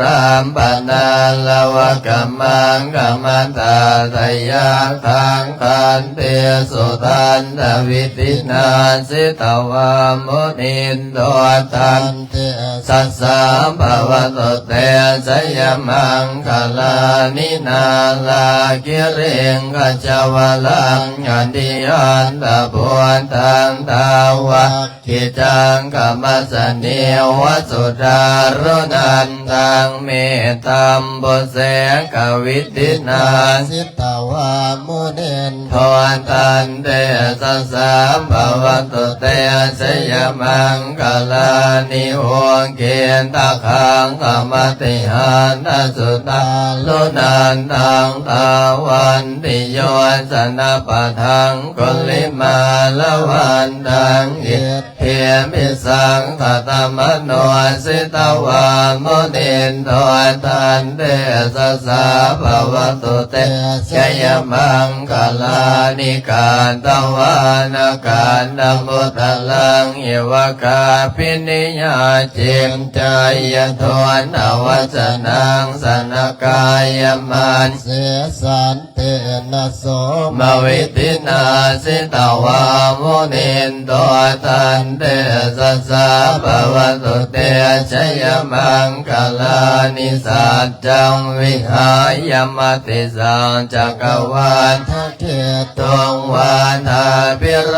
ລາມປະນາລະວະກະມັງຄະມະຕາດຕະຍາຄັງ ຂັນຕິສຸທັນຕະວິທິນາ ສິດຕະວາມຸນິນໂທ ຕັນ ເຕຊະສາ ພະວັນຕຸເຕ ຊະຍະມັງຄ ລານິ ນາລາກິລິງກະຊະວະລັງ ອະຕິອັນຕະພຸດທັງ ທາວັກ ກິຈັງກະມະສະເນວະ ສຸດາຣຸນັນຕັງ ເມຕຕຳບຸເສກະວິທິນາ ສິດຕະວາມຸນິນໂທ ຕັນເຕຊະສາ ພະວະຕຸເຕ ຊະຍະມັງຄະລານິ ອຸກິດຕະຄັງກະມະຕິຫານະສຸດຕາຣຸນັນຕັງ ທາວັນຕິໂຍຊະນະປະທັງ ກຸລິມາລະວັນຕັງ ອິດ ທິພິສັງຄະຕະມະໂນ ສິດຕະວາມຸນິນໂທ ຕັນເຕຊະສາ ພະວະຕຸເຕ ຊະຍະມັງຄະລານິ ກາຕະວານະກັນທະມຸດຕະລັງ ເອວະກາພິນິຍາຈິນ ຈາຍະໂທນະວັດສະນັງ ສະນະກາຍະມັດ ເສສັນ ເຕນະໂສມະວິທິນາ ສິດຕະວາມຸນິນໂຕ ຕັນເຕຊະສາ ພະວະຕຸເຕ ຊະຍະມັງຄະລານິ ສັດຈັງວິຫາຍະ ມະຕິສັງຈັກກະວັດຖະເກຕຸງ ວາທາພິໂຣ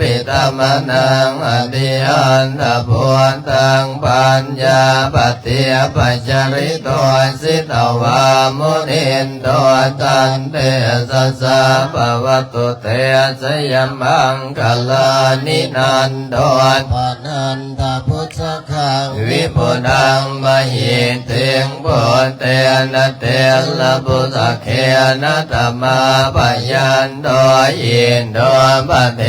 ປິຕະມະນັງ ອະທິອັນຕະພຸດທັງ ປັນຍາປະຕິປັດຈະລິໂຕ ສິດຕະວາມຸນິນໂຕ ຕັນເຕຊະສາ ພະວະຕຸເຕ ຊະຍະມັງຄະລານິ ນັນໂດ ພະນັນທະພຸດສະຄັງ ວິພຸດທັງມະຫິດຖິງ ປຸດເຕນະເຕລະບຸດສະເຄນະ ຕະມາພະຍັນໂຕ ອິນໂດປະເທ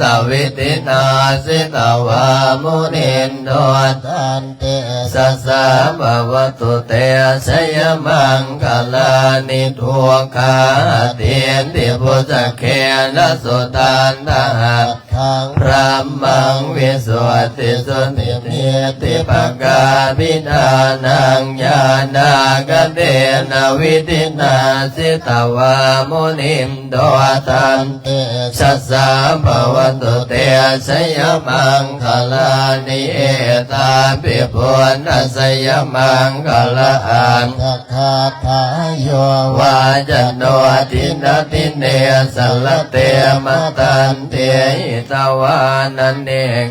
ສະວິທິນາ ສິດຕະວາມຸນິນໂຕ ຕັນ ເຕຊະສາ ພະວະຕຸເຕ ຊະຍະມັງຄະລານິ ທຸກຂາອະທິດຖິ ພຸດສະເຄນະສຸທັນຕະຫັດຖັງ ບຣາໝັງວິສຸດທິສຸດທິອິດທິປະກາພິທານັງ ຍານາກະເຕນະວິທິນາ ສິດຕະວາມຸນິນໂຕ ຕັນ ເຕຊະສາ ພະວະຕຸເຕ ຊະຍະມັງຄະລານິ ເອຕາປິ ພຸດທະຊະຍະມັງຄະລາອັດຖະກະຖາ ໂຍວາຈະໂນ ທິນະທິເນ ສະລະເຕ ມະຕັນຕິ ຫິຕະວານະເນ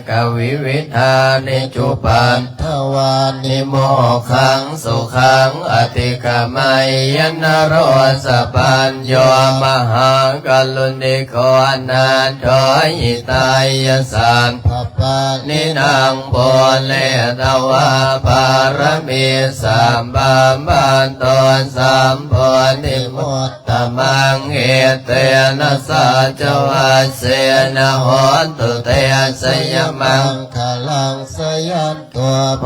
ກະວິວິທານິ ຈຸປັນ ທະວານິ ໂມຄັງສຸຂັງ ອະທິກະໄມຍະ ນະໂຣສະປັນໂຍ ມະຫາກະລຸນິໂກ ນາຖໂທ ຫິຕາຍະ ສັບພະປານິນັງ ປູເຣຕະວາ ປາລະມີ ສັບບາ ປັນໂຕ ສຳໂພທິ ມຸດຕະມັງ ເອເຕນະ ສັດຈະວັດເສນະ ໂຫນຕຸເຕ ຊະຍະມັງຄະລັງ ຊະຍັນໂຕ ໂພ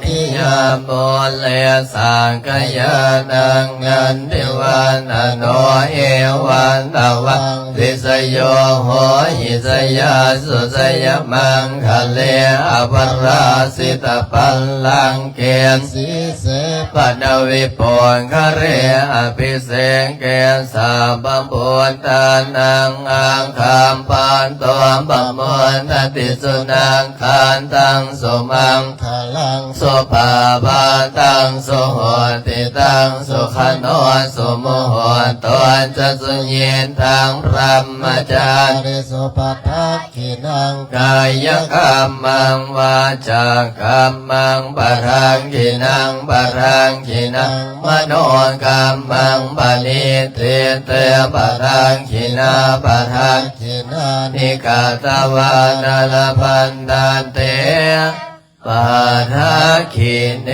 ທິຍາ ມູເລ ສັກກະຍານັງ ນັນທິວານະໂນ ເອວັງຕະວັງ ວິສະໂຍ ໂຫຫິ ຊະຍາສຸ ຊະຍະມັງຄະເລ ອະປະລາຊິຕະບັນລັງ ເກ ສີເສ ປະນະວິປຸງຄະເລ ອະພິເສເກ ສັບພະພຸດທານັງ ອັກຂະປັນໂຕ ປະມຸດຕະຕິ ສຸນັກຂັນຕັງ ສຸມັງຄະລັງ ສຸພາພາຕັງ ສຸໂຫຕິຕັງ ສຸຂະໂນ ສຸມຸໂຫໂຕ ຈະ ສຸຍິດທັງ ບຣະມະຈາຣິສຸ ປະທັກ ຂິນັງ ກາຍະກຳມັງ ວາຈາກຳມັງ ປະທັກຂິນັງ ປະທັກຂິນັງ ມະໂນກຳມັງ ປະນິທິເຕ ປະທັກຂິນາ ປະທັກຂິນານິ ກະຕະວານາ ລະພັນທັນເຕ ປະທັກຂິເນ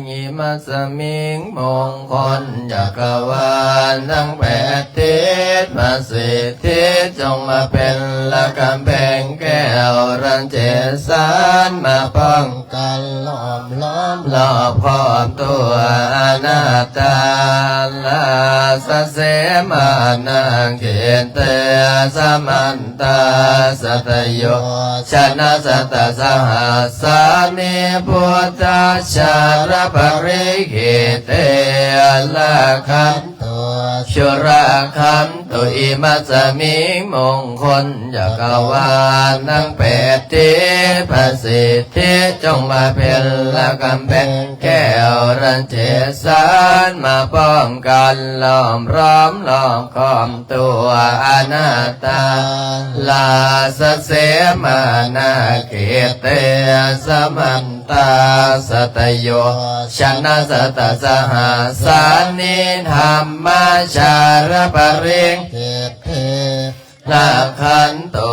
ອິມະສະມິງ ມົງຄົນຈັກກະວານທັງແປດທິດ ພະສິດທິ ຈົ່ງມາເປັນລະກຳແພງແກ້ວ ລັນເຈສານ ມາປ້ອງກັນລ້ອມລອບ ລອບຄອບຕົວ ອະນາດຕາ ລາຊະເສມານາເຂດເຕ ສະມັນຕາ ສັດຕະໂຍຊະນະ ສັດຕະສະຫັດສານິ ພຸດທະຊາລະປະລິກິດເຕ ລະຂັນໂຕ ຊຸລະຂັນ ຕຸອິມະສະມິງ ມົງຄົນຈັກກະວານທັງແປດທິດ ພະສິດທິຈົ່ງມາເປັນລະກຳແພງແກ້ວ ທັງເຈັດສັນມາປ້ອງກັນ ລ້ອມລ້ອມລອບຄອບຕົວອະນາດຕາ ລາຊະເສມານາເຂເຕ ສະມັນ ຕາ ສັດຕະໂຍຊະນະສັດຕະສະຫັດສານິ ທຳມະຊາລະປະລິງ ເຂເຕ ລັກຂັນຕຸ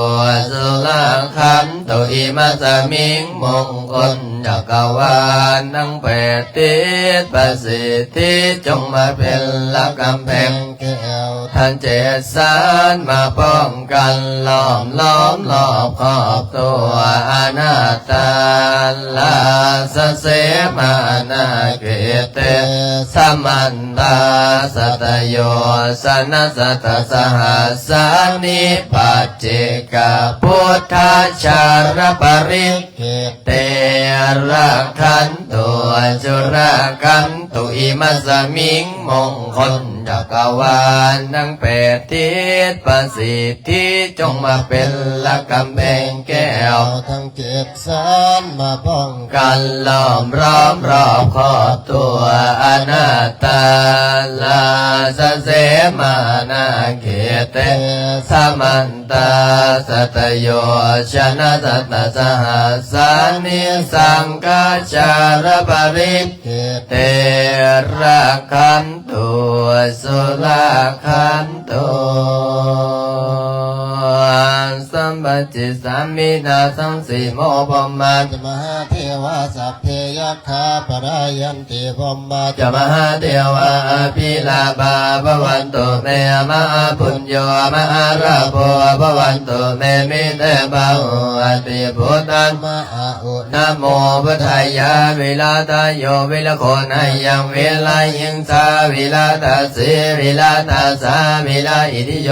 ສຸລັກຂັນຕຸອິມະສະມິງ ມົງຄົນຈັກກະວານທັງແປດທິດ ພະສິດທິຈົ່ງມາເປັນລະກຳແພງ ແກ້ວທັງເຈັດສັນມາປ້ອງກັນ ລ້ອມລ້ອມລອບຄອບຕົວອະນາດຕາ ລາຊະເສມານາເຂເຕ ສະມັນຕາ ສັດຕະໂຍຊະນະສັດຕະສະຫັດສານິ ປັດເຈກະພຸດທະຊາລະປະລິງ ເຂເຕ ລັກຂັນຕຸ ສຸລັກຂັນຕຸອິມະສະມິງ ມົງຄົນຈັກກະວານທັງແປດທິດ ພະສິດທິຈົ່ງມາເປັນລະກຳແພງແກ້ວ ທັງເຈັດສັນມາປ້ອງກັນ ລ້ອມລ້ອມລອບຄອບຕົວອະນາດຕາ ລາຊະເສມານາເຂເຕ ສະມັນ ຕາ ສັດຕະໂຍຊະນະສັດຕະສະຫັດສານິ ສັງຄະຊາລະປະລິງ ເຂເຕ ລັກຂັນຕຸ ສຸລັກຂັນຕຸ ສຳປະຕິສາມິນາສັງສີໂມ ພົມມາຈະມະຫາເທວາ ສັບເພຍັກຂາປະລາຍັນ ຕິ ພົມມາຈະມະຫາເທວາ ອະພິລາພາພະວັນຕຸເມ ມະຫາປຸນໂຍ ມະຫາລາໂພ ພະວັນຕຸເມ ມິເຕພາໂຫ ອະຕິພຸດທາມະອາອຸ ນະໂມພຸດທາຍາ ວິລາທາໂຍ ວິລະໂຄນາຍັງ ວິລາຫິງສາ ວິລາທາສີ ວິລາທາສາ ວິລາອິທິໂຍ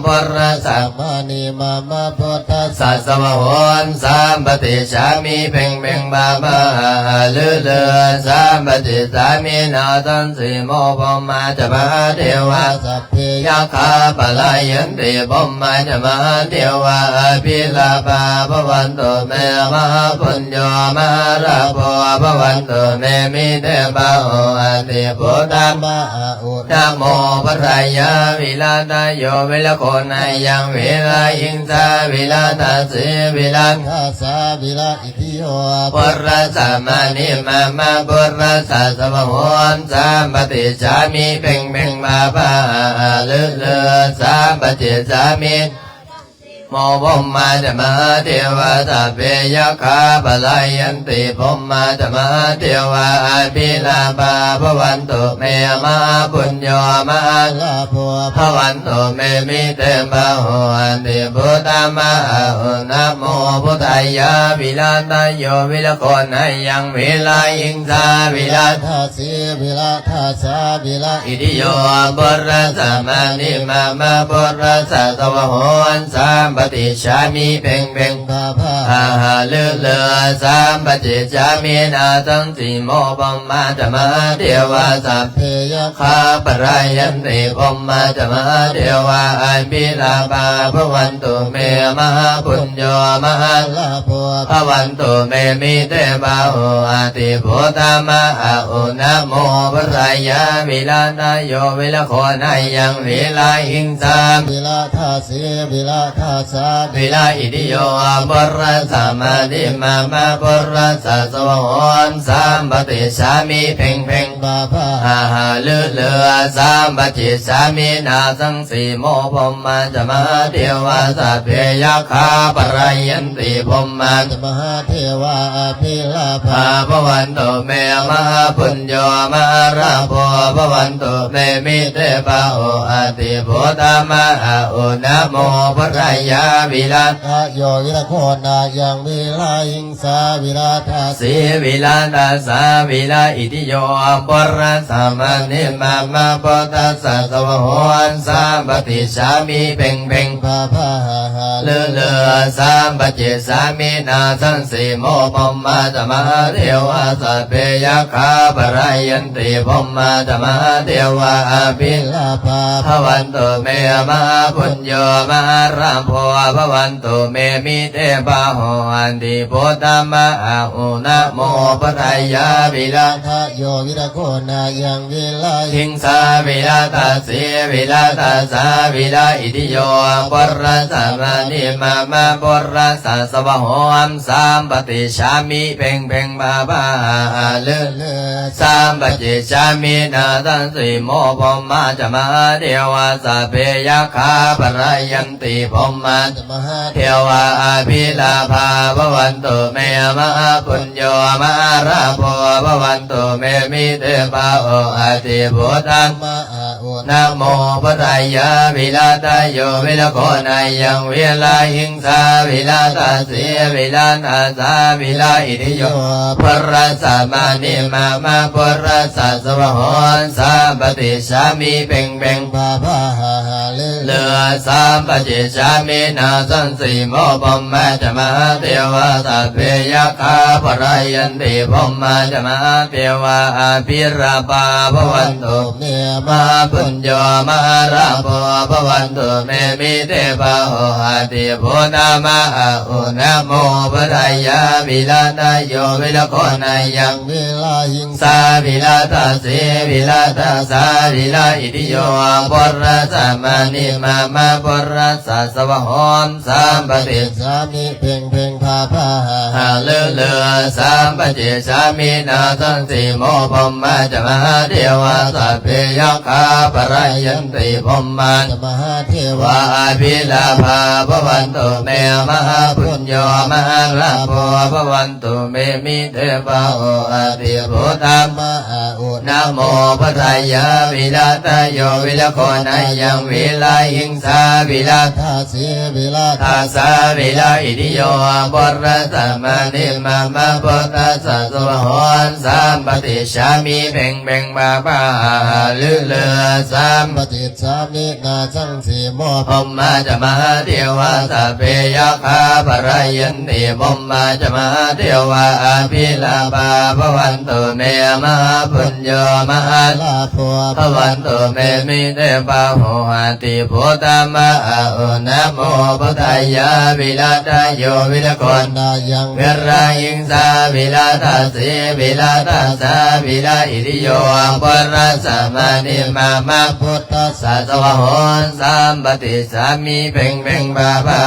ປຸດລະສະ ມະນິມາມະ ພຸດທະສະ ສະວະໂຫນ ສຳປະຕິສາມິ ເພັງເພັງ ພາພາ ຫາລືລື ສຳປະຕິສາມິນາສັງສີໂມ ພົມມາຈະມະຫາເທວາ ສັບເພຍັກຂາປະລາຍັນຕິ ພົມມາຈະມະຫາເທວາ ອະພິລາພາພະວັນຕຸເມ ມະຫາປຸນໂຍ ມະຫາລາໂພ ພະວັນຕຸເມ ມິເຕພາໂຫ ອະຕິພຸດທາມະອາ ອຸ ນະໂມພຸດທາຍາ ວິລາທາໂຍ ວິລະໂຄນາຍັງ ວິລາຫິງສາ ວິລາທາສີ ວິລາທາສາ ວິລາອິທິໂຍ ປຸດລະສະ ມະນິມາມະ ປຸດລະສະ ສະວະໂຫນ ສຳປະຕິສາມິ ເພັງເພັງ ພາພາ ຫາລືລື ສຳປະຕິສາມິ ໂມ ພົມມາຈະມະຫາເທວາ ສັບເພຍັກຂາປະລາຍັນຕິ ພົມມາຈະມະຫາເທວາ ອະພິລາພາພະວັນຕຸເມ ມະຫາປຸນໂຍ ມະຫາລາໂພ ພະວັນຕຸເມ ມິເຕພາໂຫ ອະຕິພຸດທາມະອາ ອຸ ນະໂມພຸດທາຍາ ວິລາທາໂຍ ວິລະໂຄນາຍັງ ວິລາຫິງສາ ວິລາທາສີ ວິລາທາສາ ວິລາອິທິໂຍ ປຸດລະສະ ມະນິມາມະ ປຸດລະສະ ສະວະໂຫນ ສຳປະຕິສາມິ ເພັງເພັງ ພາພາ ຫາລືລື ສຳປະຕິສາມິນາສັງສີໂມ ພົມມາຈະມະຫາເທວາ ສັບເພຍັກຂາປະລາຍັນຕິ ພົມມາຈະມະຫາເທວາ ອະພິລາພາພະວັນຕຸເມ ມະຫາປຸນໂຍ ມະຫາລາໂພ ພະວັນຕຸເມ ມິເຕພາໂຫ ອະຕິພຸດທາມະອາ ອຸ ນະໂມພຸດທາຍາ ວິລາທາໂຍ ວິລະໂຄນາຍັງ ວິລາຫິງສາ ວິລາທາສີ ວິລາທາສາ ວິລາອິທິໂຍ ປຸດລະສະ ມະນິມາມະ ປຸດລະສະ ສະວະໂຫນ ສຳປະຕິສາມິ ເພັງເພັງ ພາພາ ຫາລືລື ສຳປະຕິສາມິນາສັງສີໂມ ພົມມາຈະມະຫາເທວາ ສັບເພຍັກຂາປະລາຍັນຕິ ພົມມາຈະມະຫາເທວາ ອະພິລາພາພະວັນຕຸເມ ມະຫາປຸນໂຍ ມະຫາລາໂພ ພະວັນຕຸເມ ມິເຕພາໂຫ ອະຕິພຸດທາມະອາ ອຸ ນະໂມພຸດທາຍາ ວິລາທາໂຍ ວິລະໂຄນາຍັງ ວິລາຫິງ ສາ ວິລາທາສີ ວິລາທາສາ ວິລາອິທິໂຍ ປຸດລະສະ ມະນິມາມະ ປຸດລະສະ ສະວະໂຫນ ສຳປະຕິສາມິ ເພັງເພັງ ພາ ພາ ລືເລືອ ສຳປະຈິດສາມິ ນາສັງສີໂມ ພົມມາຈະມະຫາເທວາ ສັບເພຍັກຂາ ປະລາຍັນຕິ ພົມມາຈະມະຫາເທວາ ອະພິລາພາ ພະວັນຕຸເມ ມະຫາປຸນໂຍ ມະຫາລາໂພ ພະວັນຕຸເມ ມິເຕພາໂຫ ອັດທິພຸດທາ ມະຫາອຸນະໂມ ພຸດທາຍາ ວິລາທະໂຍ ວິລະໂຄນາຍັງ ວິລາຫິງສາ ວິລາທາສີ ວິລາທາສາ ວິລາອິດທິໂຍ ປຸລະສະມະນິ ມະມະປຸລະສະສະວະໂຫ ສຳປະຕິດສາມິ ເພັງເພັງພາພາ ລືເລືອ ສຳປະຈິດສາມິ ນາສັງສີໂມ ພົມມາຈະມະຫາເທວາ ສັບເພຍັກຂາ ປະລາຍັນຕິ ພົມມາຈະມະຫາເທວາ ອະພິລາພາ ພະວັນຕຸເມ ມະຫາປຸນໂຍ ມະຫາລາໂພ ພະວັນຕຸເມ ມິເຕພາໂຫ ອັດທິພຸດທາ ມະຫາ ນະໂມ ພຸດທາຍາ ວິລາທະໂຍ ວິລະໂຄນາຍັງ ວິລາຫິງສາ ວິລາທາສີ ວິລາທາສາ ວິລາອິດທິໂຍ ປຸລະສະມະນິ ມະມະປຸລະສະສະວະໂຫ ສຳປະຕິດສາມິ ເພັງເພັງພາພາ ລືເລືອ ສຳປະຈິດສາມິ ນາສັງສີໂມ ພົມມາຈະມະຫາເທວາ ສັບເພຍັກຂາ ປະລາຍັນຕິ ພົມມາຈະມະຫາເທວາ ອະພິລາພາ ພະວັນຕຸ ເມ ມະຫາປຸນໂຍ ມະຫາລາໂພ ພະວັນຕຸເມ ມິເຕພາໂຫ ອັດທິພຸດທາ ມະຫາອຸນະໂມ ພຸດທາຍາ ວິລາທະໂຍ ວິລະໂຄນາຍັງ ວິລາຫິງສາ ວິລາທາສີ ວິລາທາສາ ວິລາອິດທິໂຍ ປຸລະສະມະນິ ມະມະປຸລະສະສະວະໂຫ ສຳປະຕິດສາມິ ເພັງເພັງພາພາ ລືເລືອ ສຳປະຈິດສາມິ ນາສັງສີໂມ ພົມມາຈະມະຫາເທວາ ສັບເພຍັກຂາ ປະລາຍັນຕິ ພົມມາຈະມະຫາເທວາ ອະພິລາພາ ພະວັນຕຸເມ ມະຫາປຸນໂຍ ມະຫາລາໂພ ພະວັນຕຸເມ ມິເຕພາໂຫ ອັດທິພຸດທາ ມະຫາ ນະໂມ ພຸດທາຍາ ວິລາທະໂຍ ວິລະໂຄນາຍັງ ວິລາຫິງສາ ວິລາທາສີ ວິລາທາສາ ວິລາອິດທິໂຍ ປຸລະສະມະນິ ມະມະປຸລະສະສະວະໂຫ ສຳປະຕິດສາມິ ເພັງເພັງພາພາ ລືເລືອ ສຳປະຕິດສາມິ ນາສັງສີໂມ ພົມມາຈະມະຫາເທວາ ສັບເພຍັກຂາ ປະລາຍັນຕິ ພົມມາຈະມະຫາເທວາ ອະພິລາພາ ພະວັນຕຸເມ ມະຫາປຸນໂຍ ມະຫາລາໂພ ພະວັນຕຸເມ ມິເຕພາໂຫ ອັດທິພຸດທາ ມະຫາອຸນະໂມ ພຸດທາຍາ ວິລາທະໂຍ ວິລະໂຄນາຍັງ ວິລາຫິງສາ ວິລາທາສີ ວິລາທາສາ ວິລາອິດທິໂຍ ປຸລະສະມະນິ ມະມະປຸລະສະສະວະໂຫ ສຳປະຕິດສາມິ ເພັງເພັງພາພາ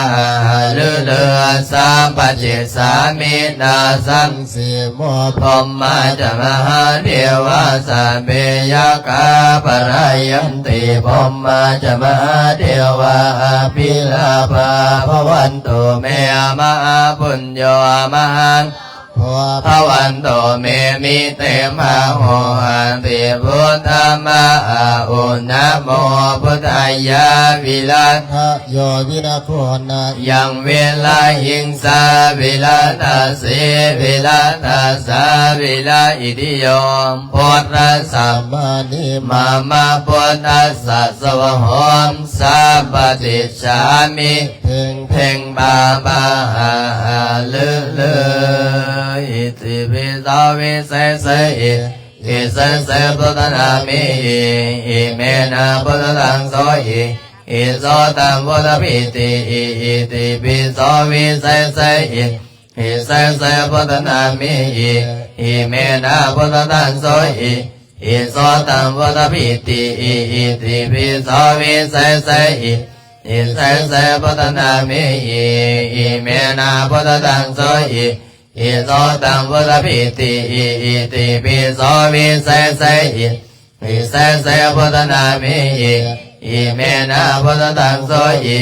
ລືເລືອ ສຳປະຈິດສາມິ ນາສັງສີໂມ ພົມມາຈະມະຫາເທວາ ສັບເພຍັກຂາ ປະລາຍັນຕິ ພົມມາຈະມະຫາເທວາ ອະພິລາພາ ພະວັນຕຸເມ ມະຫາປຸນໂຍ ມະຫາ ໂພ ພະວັນຕຸເມ ມິເຕພາໂຫ ອັດທິພຸດທາ ມະຫາອຸນະໂມ ພຸດທາຍາ ວິລາທະໂຍ ວິລະໂຄນາຍັງ ວິລາຫິງສາ ວິລາທາສີ ວິລາທາສາ ວິລາອິດທິໂຍ ປຸລະສະມະນິ ມະມະປຸລະສະສະວະໂຫ ສຳປະຕິດສາມິ ເພັງເພັງພາພາ ລືເລືອ ອິຕິປິໂສ ວິເສເສ ອິ ອິເສເສ ພຸດທະນາມິ ອິ ອິເມນະ ພຸດທະທັງ ໂສ ອິ ອິໂສຕັງ ພຸດທະພິຕິ ອິ ອິຕິປິໂສ ວິເສເສ ອິ ອິເສເສ ພຸດທະນາມິ ອິ ອິເມນະ ພຸດທະທັງ ໂສ ອິ ອິໂສຕັງ ພຸດທະພິຕິ ອິ ອິຕິປິໂສ ວິເສເສ ອິ ອິເສເສ ພຸດທະນາມິ ອິ ອິເມນະ ພຸດທະທັງ ໂສ ອິ ອິໂສຕັງ ພຸດທະພິຕິ ອິ ອິຕິປິໂສ ວິເສເສ ອິ ອິເສເສ ພຸດທະນາມິ ອິ ອິເມນະ ພຸດທະທັງ ໂສ ອິ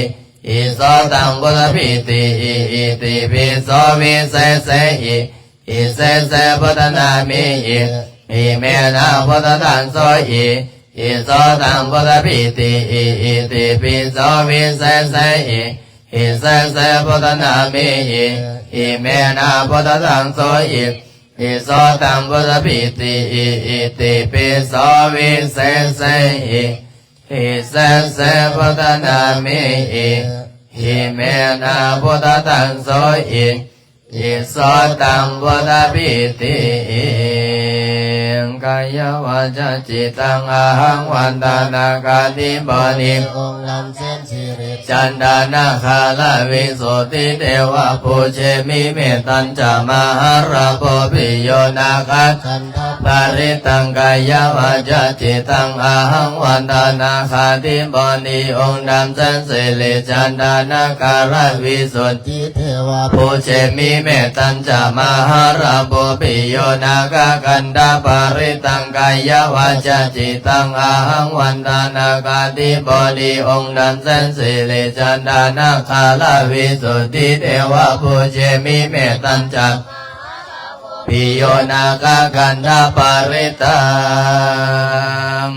ອິໂສຕັງ ພຸດທະພິຕິ ອິ ອິຕິປິໂສ ວິເສເສ ອິ ອິເສເສ ພຸດທະນາມິ ອິ ອິເມນະ ພຸດທະທັງ ໂສ ອິ ອິໂສຕັງ ພຸດທະພິຕິ ອິ ອິຕິປິໂສ ວິເສເສ ອິ ອິເສເສ ພຸດທະນາມິ ອິ ອິເມນະ ພຸດທະທັງ ໂສ ອິ ອິໂສຕັງ ພຸດທະພິຕິ ອິ ອິຕິປິໂສ ວິເສເສ ອິ ອິເສເສ ພຸດທະນາມິ ອິ Iminā buddhataṃ sohi, isotaṃ buddhapiṭṭhi. Kāyāvacajitaṃ ahaṃ vandanaṃ ādhipati. ອົງນຳເສັ້ນສິລິ Chandanakkhalavisuddhi devapūjemi. Mettañca mahārabbho bhiyyo nāgakandhaparittaṃ. Kāyāvacajitaṃ ahaṃ vandanaṃ ādhipati. ອົງນຳເສັ້ນສິລິ Chandanakkhalavisuddhi devapūjemi. Mettañca mahārabbho bhiyyo nāgakandhaparittaṃ. Kāyāvacajitaṃ ahaṃ vandanaṃ ādhipati. ອົງນຳເສັ້ນສິລິ Chandanakkhalavisuddhi devapūjemi. Mettañca bhiyyo nāgakandhaparittaṃ.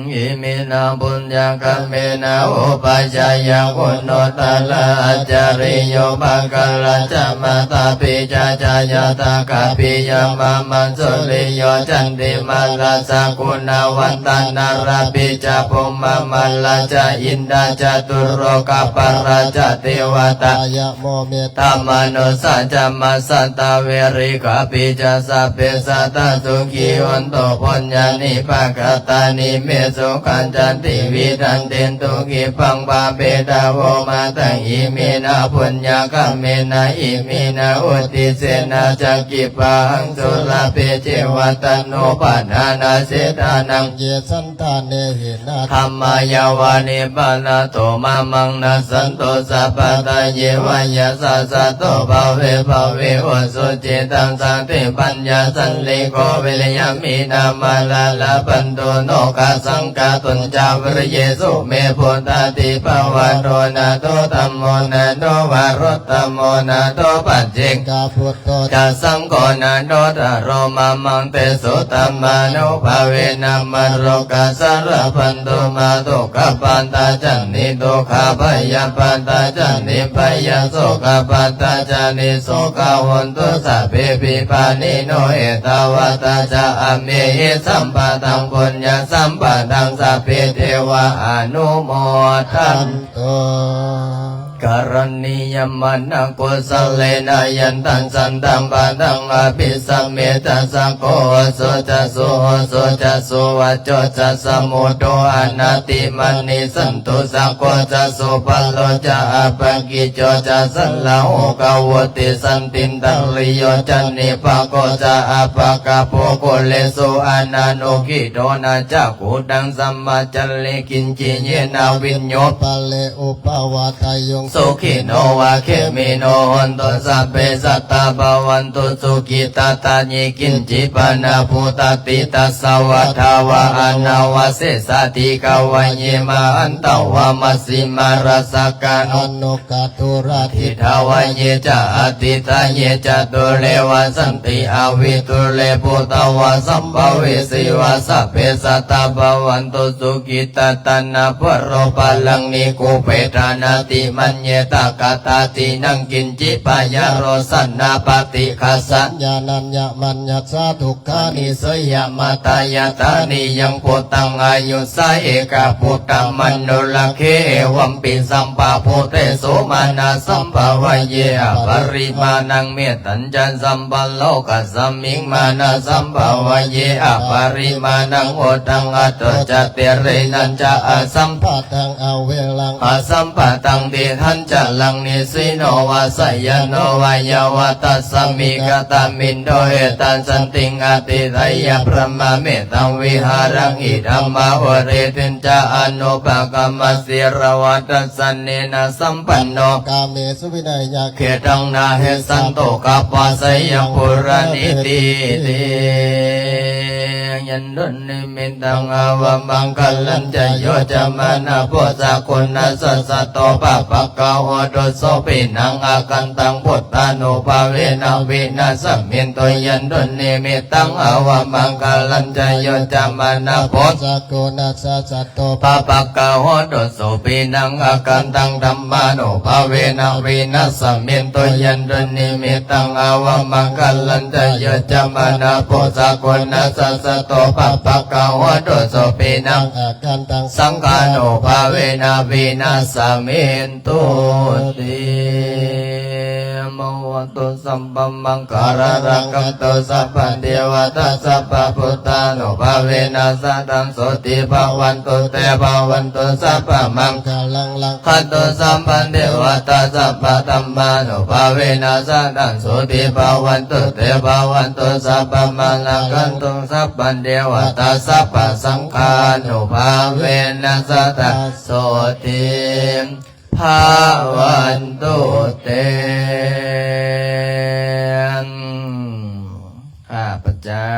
Iminā puññakammena upajjhāyā guṇuttarā ācariyūpakārā ca mātā pitā ca ñātakā piyā mamaṃ suriyo candimā rājā guṇavantā narāpi ca brahmamārā ca indā ca catulokapālā ca devatā yamo mittā manussā ca majjhattā verikāpi ca sabbe sattā sukhī hontu puññāni pakatāni me sukhañca tividhaṃ dentu khippaṃ pāpetha vomataṃ. Iminā puññakammena iminā uddisena ca khippāhaṃ sulabhe ceva taṇhupādānachedanaṃ ye santāne hīnā dhammā yāva nibbānato mamaṃ nassantu sabbadā yeva yattha jāto bhave bhave ujucittaṃ satipaññā sallekho viriyamhinā mārā labhantu nokāsaṃ kātuñca viriyesu me. Buddhādhipavaro nātho dhammo nātho varuttamo nātho paccekabuddho ca saṅgho nāthottaro mamaṃ tesottamānubhāvena mārokāsā labhantu mā dukkhappattā ca niddukkhā bhayappattā ca nibbhayā sokappattā ca nissokā hontu sabbepi pāṇino. Ettāvatā ca amhehi sambhataṃ puññasampadaṃ sabbe devā anumodantu. Karaṇīyam anantaṃ kusalesu yantaṃ santaṃ padaṃ abhisamecca sakko ujū ca suhujū ca suvaco cassa mudu anatimānī santussako ca subharo ca appakicco ca sallahukavutti santindriyo ca nipako ca appagabbho kulesu ananugiddho. Na ca khuddaṃ samācare kiñci yena viññū pare upavadeyyuṃ. Sukhino vā khemino hontu sabbe sattā bhavantu sukhitattā. Ye kiñci pāṇabhūtatthi tasā vā thāvarā vā anavasesā dīghā vā ye mahantā vā majjhimā rassakā aṇukathūlā diṭṭhā vā ye ca adiṭṭhā ye ca dūre vasanti avidūre bhūtā vā sambhavesī vā sabbe sattā bhavantu sukhitattā. Na paro paraṃ nikubbetha nātimaññetha katthaci naṃ kiñci byārosanā paṭighasaññā nāññamaññassa dukkhānissayyamatā. Yathā niyaṃ puttaṃ āyusā ekaputtamanurakkhe evampi sabbabhūtesu mānasambhāvaye aparimāṇaṃ. Mettañca sabbalokasmiṃ mānasambhāvaye aparimāṇaṃ uddhaṃ adho ca tirañca asambādhaṃ averaṃ asapattaṃ. Tiṭṭhañcaraṃ nisinno vā sayāno vā yāvatassa vigatamiddho etaṃ satiṃ adhiṭṭheyya brahmametaṃ vihāraṃ idhamāhu. Diṭṭhiñca anupagamma sīlavā dassanena sampanno kāmesu vineyya gedhaṃ na hi santussako bhāseyya puraṃ iti. Yandunnimittaṃ avamaṅgalañca yo cāmanāpo sakuṇassa saddo pāpaggaho dussupinaṃ akantaṃ buddhānubhāvena vināsamentu. Yandunnimittaṃ avamaṅgalañca yo cāmanāpo sakuṇassa saddo pāpaggaho dussupinaṃ akantaṃ dhammānubhāvena vināsamentu. Yandunnimittaṃ avamaṅgalañca yo cāmanāpo sakuṇassa saddo pāpaggaho dussupinaṃ akantaṃ saṅghānubhāvena vināsamentu. ติ โมโหตุสัพพะมังคารารักขันตุสัพพะเทวะตาสัพพะพุทธานุภาเวนะสะตังโสติภะวันตุเตภะวันตุสัพพะมังคารังรักขันตุสัพพะเทวะตาสัพพะธัมมานุภาเวนะสะตังโสติภะวันตุเตภะวันตุสัพพะมังคารังรักขันตุสัพพะเทวะตาสัพพะสังฆานุภาเวนะสะตังโสติ ภะวันตุเต ข้าพเจ้า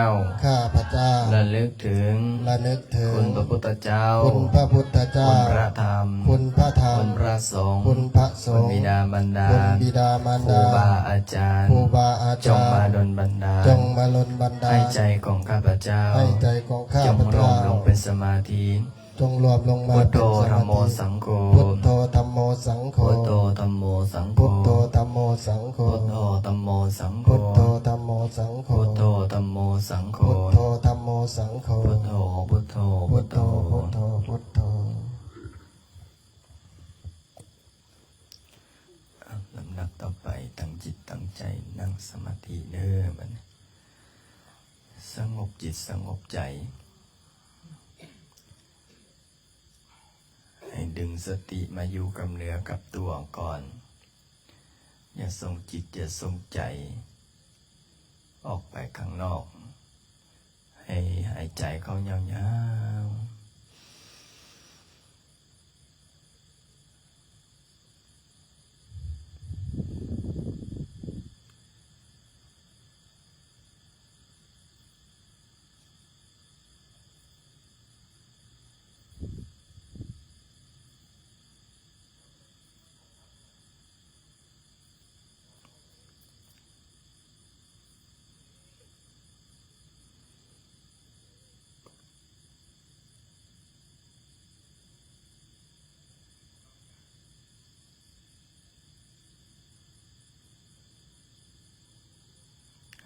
ข้าพเจ้า ระลึกถึง ระลึกถึง คุณพระพุทธเจ้า คุณพระพุทธเจ้า คุณพระธรรม คุณพระธรรม คุณพระสงฆ์ คุณพระสงฆ์ คุณบิดามารดา คุณบิดามารดา ครูบาอาจารย์ ครูบาอาจารย์ จงมาดลบันดาล จงมาดลบันดาล ให้ใจของข้าพเจ้า ให้ใจของข้าพเจ้า จงรวมลงเป็นสมาธิ จงรวมลงมาเป็นสมาธิ พุทโธธัมโมสังโฆ พุทโธธัมโมสังโฆ พุทโธธัมโมสังโฆ พุทโธธัมโมสังโฆ พุทโธธัมโมสังโฆ พุทโธธัมโมสังโฆ พุทโธธัมโมสังโฆ พุทโธธัมโมสังโฆ พุทโธ พุทโธ พุทโธ พุทโธ พุทโธ ลำดับต่อไปตั้งจิตตั้งใจนั่งสมาธิเด้อ บัดนี้ สงบจิตสงบใจ ให้ดึงสติมาอยู่กับเนื้อกับตัวก่อน อย่าส่งจิต อย่าส่งใจออกไปข้างนอก ให้หายใจเข้ายาวๆ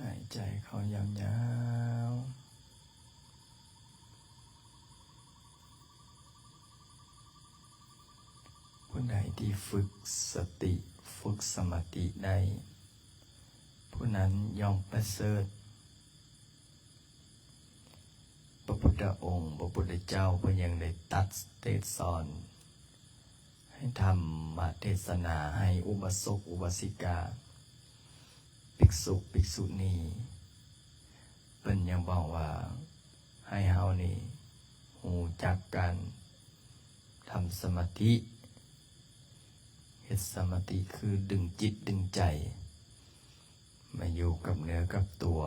หายใจเข้ายาวๆ ผู้ใดที่ฝึกสติ ฝึกสมาธิได้ ผู้นั้นย่อมประเสริฐ พระพุทธองค์ พระพุทธเจ้าเพิ่นยังได้ตรัสเทศน์สอน ให้ธรรมเทศนาให้อุบาสกอุบาสิกา ภิกษุภิกษุณี เพิ่นยังบอกว่าให้เฮานี่รู้จักการทำสมาธิ เฮ็ดสมาธิคือดึงจิตดึงใจมาอยู่กับเนื้อกับตัว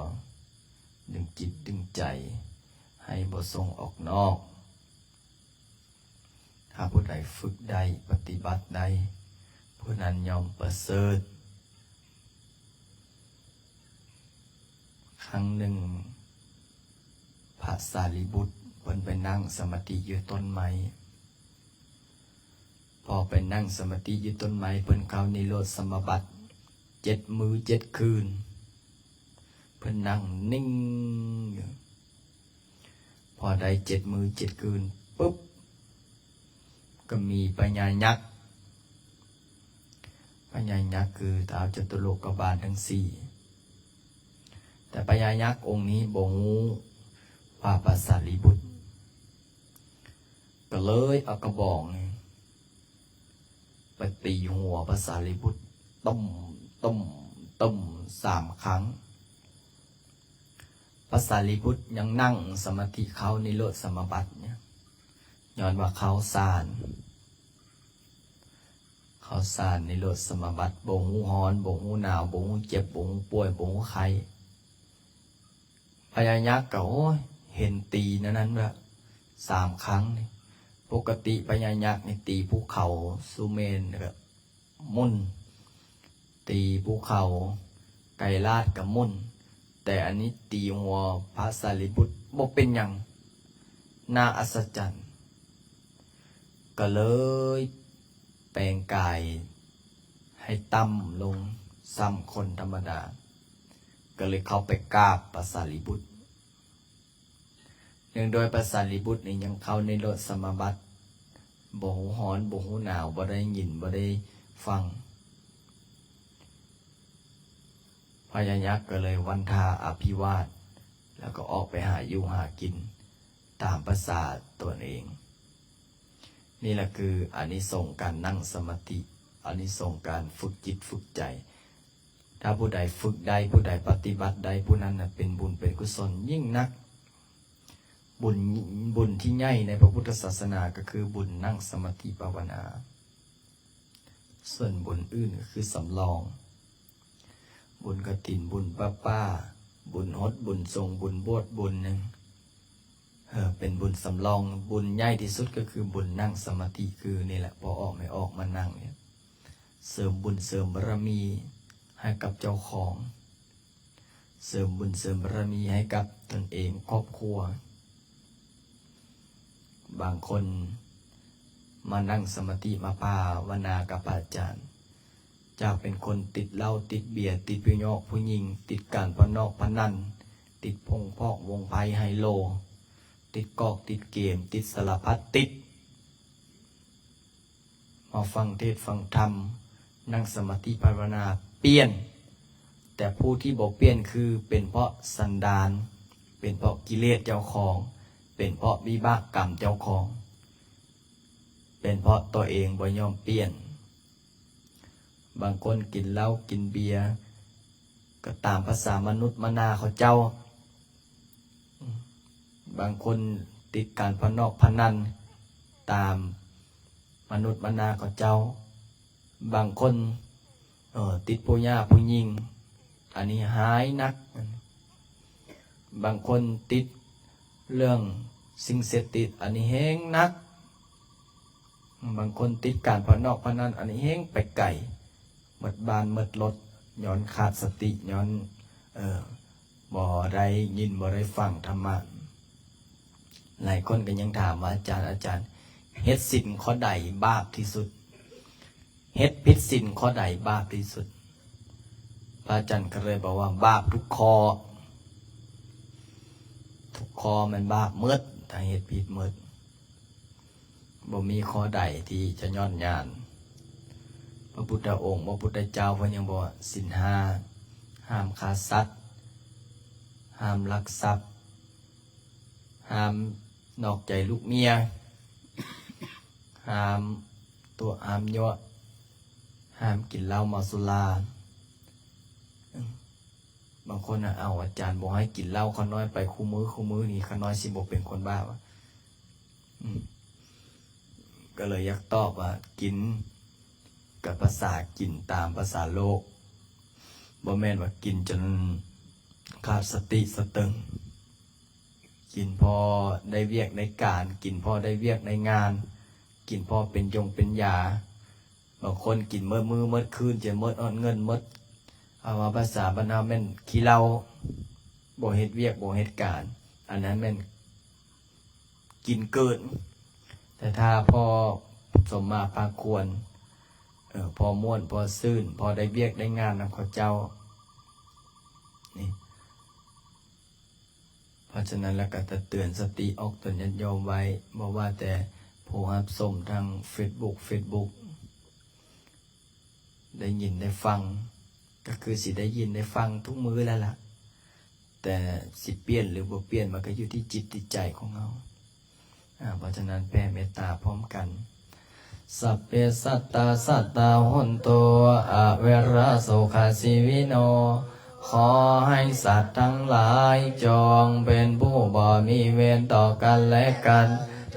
ดึงจิตดึงใจให้บ่ส่งออกนอก ถ้าผู้ใดฝึกได้ ปฏิบัติได้ ผู้นั้นย่อมประเสริฐ ครั้งหนึ่ง พระสารีบุตรเพิ่นไปนั่งสมาธิอยู่ต้นไม้ พอไปนั่งสมาธิอยู่ต้นไม้ เพิ่นเข้านิโรธสมาบัติเจ็ดมื้อเจ็ดคืน เพิ่นนั่งนิ่งอยู่ พอได้เจ็ดมื้อเจ็ดคืนปุ๊บ ก็มีพญายักษ์ พญายักษ์คือท้าวจตุโลกบาลทั้งสี่ แต่พญายักษ์องค์นี้บ่ฮู้ว่าพระสารีบุตร ก็เลยเอากระบองนี่ไปตีหัวพระสารีบุตร ตุ้ม ตุ้ม ตุ้ม สามครั้ง พระสารีบุตรยังนั่งสมาธิเข้านิโรธสมาบัติเนี่ย ย้อนว่าเข้าฌาน เข้าฌานนิโรธสมาบัติ บ่ฮู้ร้อน บ่ฮู้หนาว บ่ฮู้เจ็บ บ่ฮู้ป่วย บ่ฮู้ไข้ พญายักษ์ก็ โอ้ย เห็นตีแนวนั้นว่าสามครั้งนี่ ปกติพญายักษ์นี่ตีภูเขาสุเมรุก็หมุน ตีภูเขาไกรลาดก็หมุน แต่อันนี้ตีหัวพระสารีบุตรบ่เป็นหยัง น่าอัศจรรย์ ก็เลยแปลงกายให้ต่ำลงส่ำคนธรรมดา ก็เลยเข้าไปกราบพระสารีบุตร เนื่องด้วยพระสารีบุตรนี่ยังเข้านิโรธสมาบัติ บ่ฮู้ร้อน บ่ฮู้หนาว บ่ได้ยิน บ่ได้ ຟັງ. ພະຍາຍັກກໍເລີຍວັນທາອະພິວາດ ແລ້ວກໍອອກໄປຫາຢູ່ຫາກິນຕາມພາສາຕົນເອງ. ນີ້ລະຄືອານິສົງການນັ່ງສະມາທິ, ອານິສົງການຝຶກຈິດຝຶກໃຈ. ຖ້າຜູ້ໃດຝຶກໄດ້, ຜູ້ໃດປະຕິບັດໄດ້, ຜູ້ນັ້ນນະເປັນບຸນເປັນກຸສົນຍິ່ງນັກ. ບຸນ, ບຸນທີ່ໃຫຍ່ໃນພະພຸດທະສາສະໜາກໍຄືບຸນນັ່ງສະມາທິພາວະນາ. ສ່ວນບຸນອື່ນກໍຄືສຳລອງ, ບຸນກະຖິນ, ບຸນປະປາ, ບຸນຫົດ, ບຸນສົງ, ບຸນບວດ, ບຸນຫຍັງ, ເອີ, ເປັນບຸນສຳລອງ. ບຸນໃຫຍ່ທີ່ສຸດກໍຄືບຸນນັ່ງສະມາທິ, ຄືນີ້ແຫຼະ, ພໍ່ອອກແມ່ອອກມານັ່ງນີ້, ເສີມບຸນເສີມບາລະມີໃຫ້ກັບເຈົ້າຂອງ, ເສີມບຸນເສີມບາລະມີໃຫ້ກັບຕົນເອງ, ຄອບຄົວ. ບາງຄົນມານັ່ງສະມາທິ, ມາພາວະນາກັບພະອາຈານ, ຈາກເປັນຄົນຕິດເຫຼົ້າ, ຕິດເບຍ, ຕິດຜູ້ຍອກຜູ້ຍິງ, ຕິດການພະນອກພະນັນ, ຕິດພົງພອກວົງໄພໄຮໂລ, ຕິດກອກ, ຕິດເກມ, ຕິດສາລະພັດຕິດ. ມາຟັງເທດຟັງທຳ, ນັ່ງສະມາທິພາວະນາ, ປ່ຽນ. ແຕ່ຜູ້ທີ່ບໍ່ປ່ຽນຄືເປັນເພາະສັນດານ, ເປັນເພາະກິເລດເຈົ້າຂອງ, ເປັນເພາະວິບາກກຳເຈົ້າຂອງ, ເປັນເພາະຕົວເອງບໍ່ຍອມປ່ຽນ. ບາງຄົນກິນເຫຼົ້າກິນເບຍ ກໍຕາມພາສາມະນຸດມະນາເຂົາເຈົ້າ. ບາງຄົນຕິດການພະນອກພະນັນຕາມມະນຸດມະນາເຂົາເຈົ້າ. ບາງຄົນ, ເອີ, ຕິດຜູ້ຫຍ່າຜູ້ຍິງ, ອັນນີ້ຮ້າຍນັກ. ບາງຄົນຕິດເລື່ອງສິ່ງເສບຕິດ, ອັນນີ້ແຮງໜັກ. ບາງຄົນຕິດການພະນອກພະນັນ, ອັນນີ້ແຮງໄປໄກ, ໝົດບ້ານໝົດລົດ, ຍ້ອນຂາດສະຕິ, ຍ້ອນ, ເອີ, ບໍ່ໄດ້ຍິນ, ບໍ່ໄດ້ຟັງທຳມະ. ຫຼາຍຄົນກໍຍັງຖາມວ່າ, ອາຈານ, ອາຈານ, ເຮັດສິນຂໍ້ໃດບາບທີ່ສຸດ? ເຮັດຜິດສິນຂໍ້ໃດບາບທີ່ສຸດ? ພະອາຈານກໍເລີຍບອກວ່າ ບາບທຸກຂໍ້, ທຸກຂໍ້ແມ່ນບາບໝົດ, ຖ້າເຮັດຜິດໝົດ. ບໍ່ມີຂໍ້ໃດທີ່ຈະຍ້ອນຍານ. ພະພຸດທະອົງ, ພະພຸດທະເຈົ້າເພິ່ນຍັງບອກວ່າ ສິນຫ້າ, ຫ້າມຂ້າສັດ, ຫ້າມລັກຊັບ, ຫ້າມນອກໃຈລູກເມຍ, ຫ້າມຕົວະ, ຫ້າມຍົວະ, ຫ້າມກິນເຫຼົ້າເມົາສຸລາ. ບາງຄົນນະ, ເອົາ, ອາຈານບໍ່ໃຫ້ກິນເຫຼົ້າ, ຂ້ານ້ອຍໄປຄູ່ມື້, ຄູ່ມື້ນີ້ຂ້ານ້ອຍຊິບໍ່ເປັນຄົນບ້າວະ. ອືມ ກໍເລີຍຢາກຕອບວ່າ ກິນກັບພາສາ, ກິນຕາມພາສາໂລກ, ບໍ່ແມ່ນວ່າກິນຈົນຂາດສະຕິສະເຕີງ. ກິນພໍໄດ້ວຽກໄດ້ການ, ກິນພໍໄດ້ວຽກໄດ້ງານ, ກິນພໍເປັນຢົງເປັນຢາ. ບາງຄົນກິນໝົດມື້ໝົດຄືນ ຈົນໝົດຮອດເງິນໝົດ, ເອົາວ່າພາສາບ້ານເຮົາແມ່ນຂີ້ເຫຼົ້າ, ບໍ່ເຮັດວຽກບໍ່ເຮັດການ, ອັນນັ້ນແມ່ນກິນເກີນ. ແຕ່ຖ້າພໍສົມມາພາຄວນ, ເອີ, ພໍມ່ວນພໍຊື່ນ, ພໍໄດ້ວຽກໄດ້ງານນຳເຂົາເຈົ້າ, ນີ້. ເພາະສະນັ້ນແລ້ວກໍຈະເຕືອນສະຕິອອກຕົນຍາດໂຍມໄວ້, ບໍ່ວ່າແຕ່ຜູ້ຮັບຊົມທາງເຟສບຸກ, ເຟສບຸກ ໄດ້ຍິນໄດ້ຟັງ, ກໍຄືຊິໄດ້ຍິນໄດ້ຟັງທຸກມື້ແລ້ວລະ, ແຕ່ຊິປ່ຽນຫຼືບໍ່ປ່ຽນ ມັນກໍຢູ່ທີ່ຈິດທີ່ໃຈຂອງເຮົາ. ອາ, ເພາະສະນັ້ນແຜ່ເມດຕາພ້ອມກັນ. Sabbe sattā sattā hontu averā sukhajīvino. ຂໍໃຫ້ສັດທັງຫຼາຍຈົ່ງເປັນຜູ້ບໍ່ມີເວນຕໍ່ກັນແລະກັນ,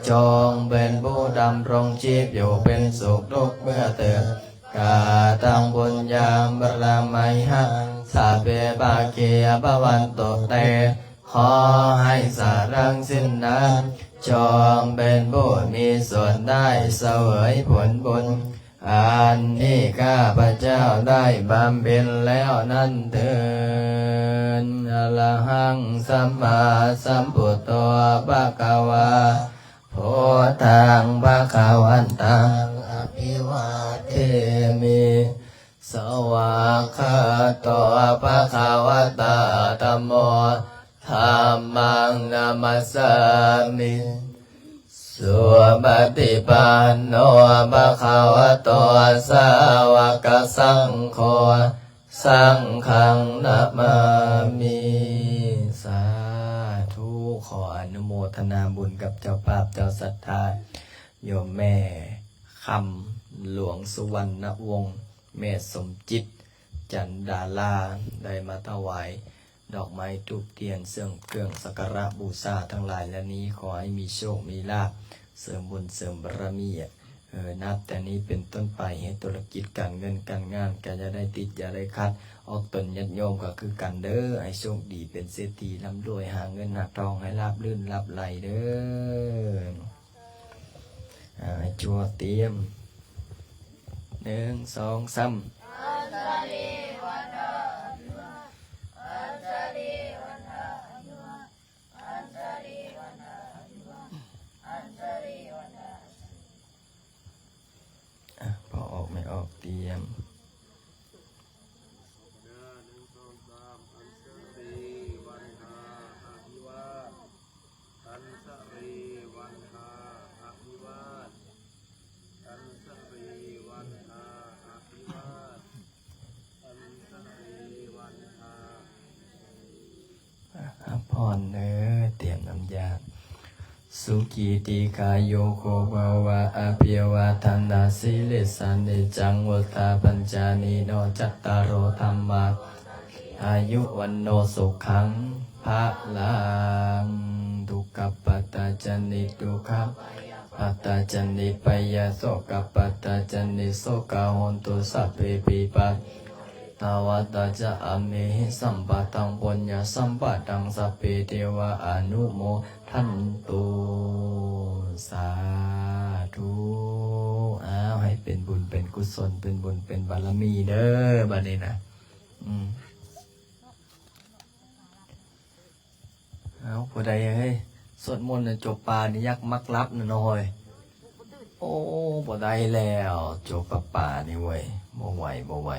ຈົ່ງເປັນຜູ້ດຳລົງຊີບຢູ່ເປັນສຸກທຸກເມື່ອເທີນ. Kataṃ puññaṃ paramayhaṃ sabbe bhāgī bhavantu te. ຂໍໃຫ້ສັດທັງສິ້ນນັ້ນຈົ່ງເປັນຜູ້ມີສ່ວນໄດ້ສະເຫວີຍຜົນບຸນ ອັນທີ່ຂ້າພະເຈົ້າໄດ້ບຳເພັນແລ້ວນັ້ນເທີນ. Arahaṃ sammāsambuddho bhagavā, buddhaṃ bhagavantaṃ abhivādemi. Svākkhāto bhagavatā dhammo, dhammaṃ namassāmi. สุปฏิปันโน ภะคะวะโต สาวกสังโฆ สังฆังนะมามิ สาธุ ขออนุโมทนาบุญกับเจ้าภาพ เจ้าศรัทธา โยมแม่คำหลวงสุวรรณวงศ์ แม่สมจิต จันดารา ได้มาถวายดอกไม้ธูปเทียน เครื่อง เครื่องสักการะบูชาทั้งหลายเหล่านี้ ขอให้มีโชคมีลาภ เสริมบุญเสริมบารมี เออ นับแต่นี้เป็นต้นไป ให้ธุรกิจการเงินการงานก็อย่าได้ติดอย่าได้ขัด ออกตนญาติโยมก็คือกันเด้อ ให้โชคดีเป็นเศรษฐีร่ำรวย หาเงินหาทองให้ราบรื่นราบไหลเด้อ อ่า ให้จั่วเตรียม หนึ่ง สอง สาม อ่ะ พ่อออกแม่ออกเตรียม หนึ่ง สอง สาม อัญชลีวันทาอภิวาท อัญชลีวันทาอภิวาท อัญชลีวันทาอภิวาท อัญชลีวันทา อ่ะ รับพรเด้อ เตรียมน้ำยา สุขีทีฆายุโกภะวะ อะภิวาทะนะสีลิสสะ นิจจังวุฑฒาปะจายิโน จัตตาโร ธัมมา อายุ วัณโณ สุขัง พะลัง ทุกขัปปัตตา ชะ นิดดุขัปปัตตา ชะ นิพพยา โสขัปปัตตา ชะ นิสโสกา โหนตุ สัพเพปิ ปะ ตา วัตตา ชะ อะเมหิ สัมปะทัง ปุญญะสัมปะทัง สัพเพ เทวา อนุโมทันตุ สาธุ อ้าว ให้เป็นบุญเป็นกุศล เป็นบุญเป็นบารมีเด้อ บัดนี้นะ อืม เอ้า ผู้ใดเฮ้ย สวดมนต์น่ะ โจปานี่ยักษ์มักหลับน่ะเนาะเฮ้ย โอ้ บ่ได้แล้ว โจปาปานี่เว้ย บ่ไหว บ่ไหว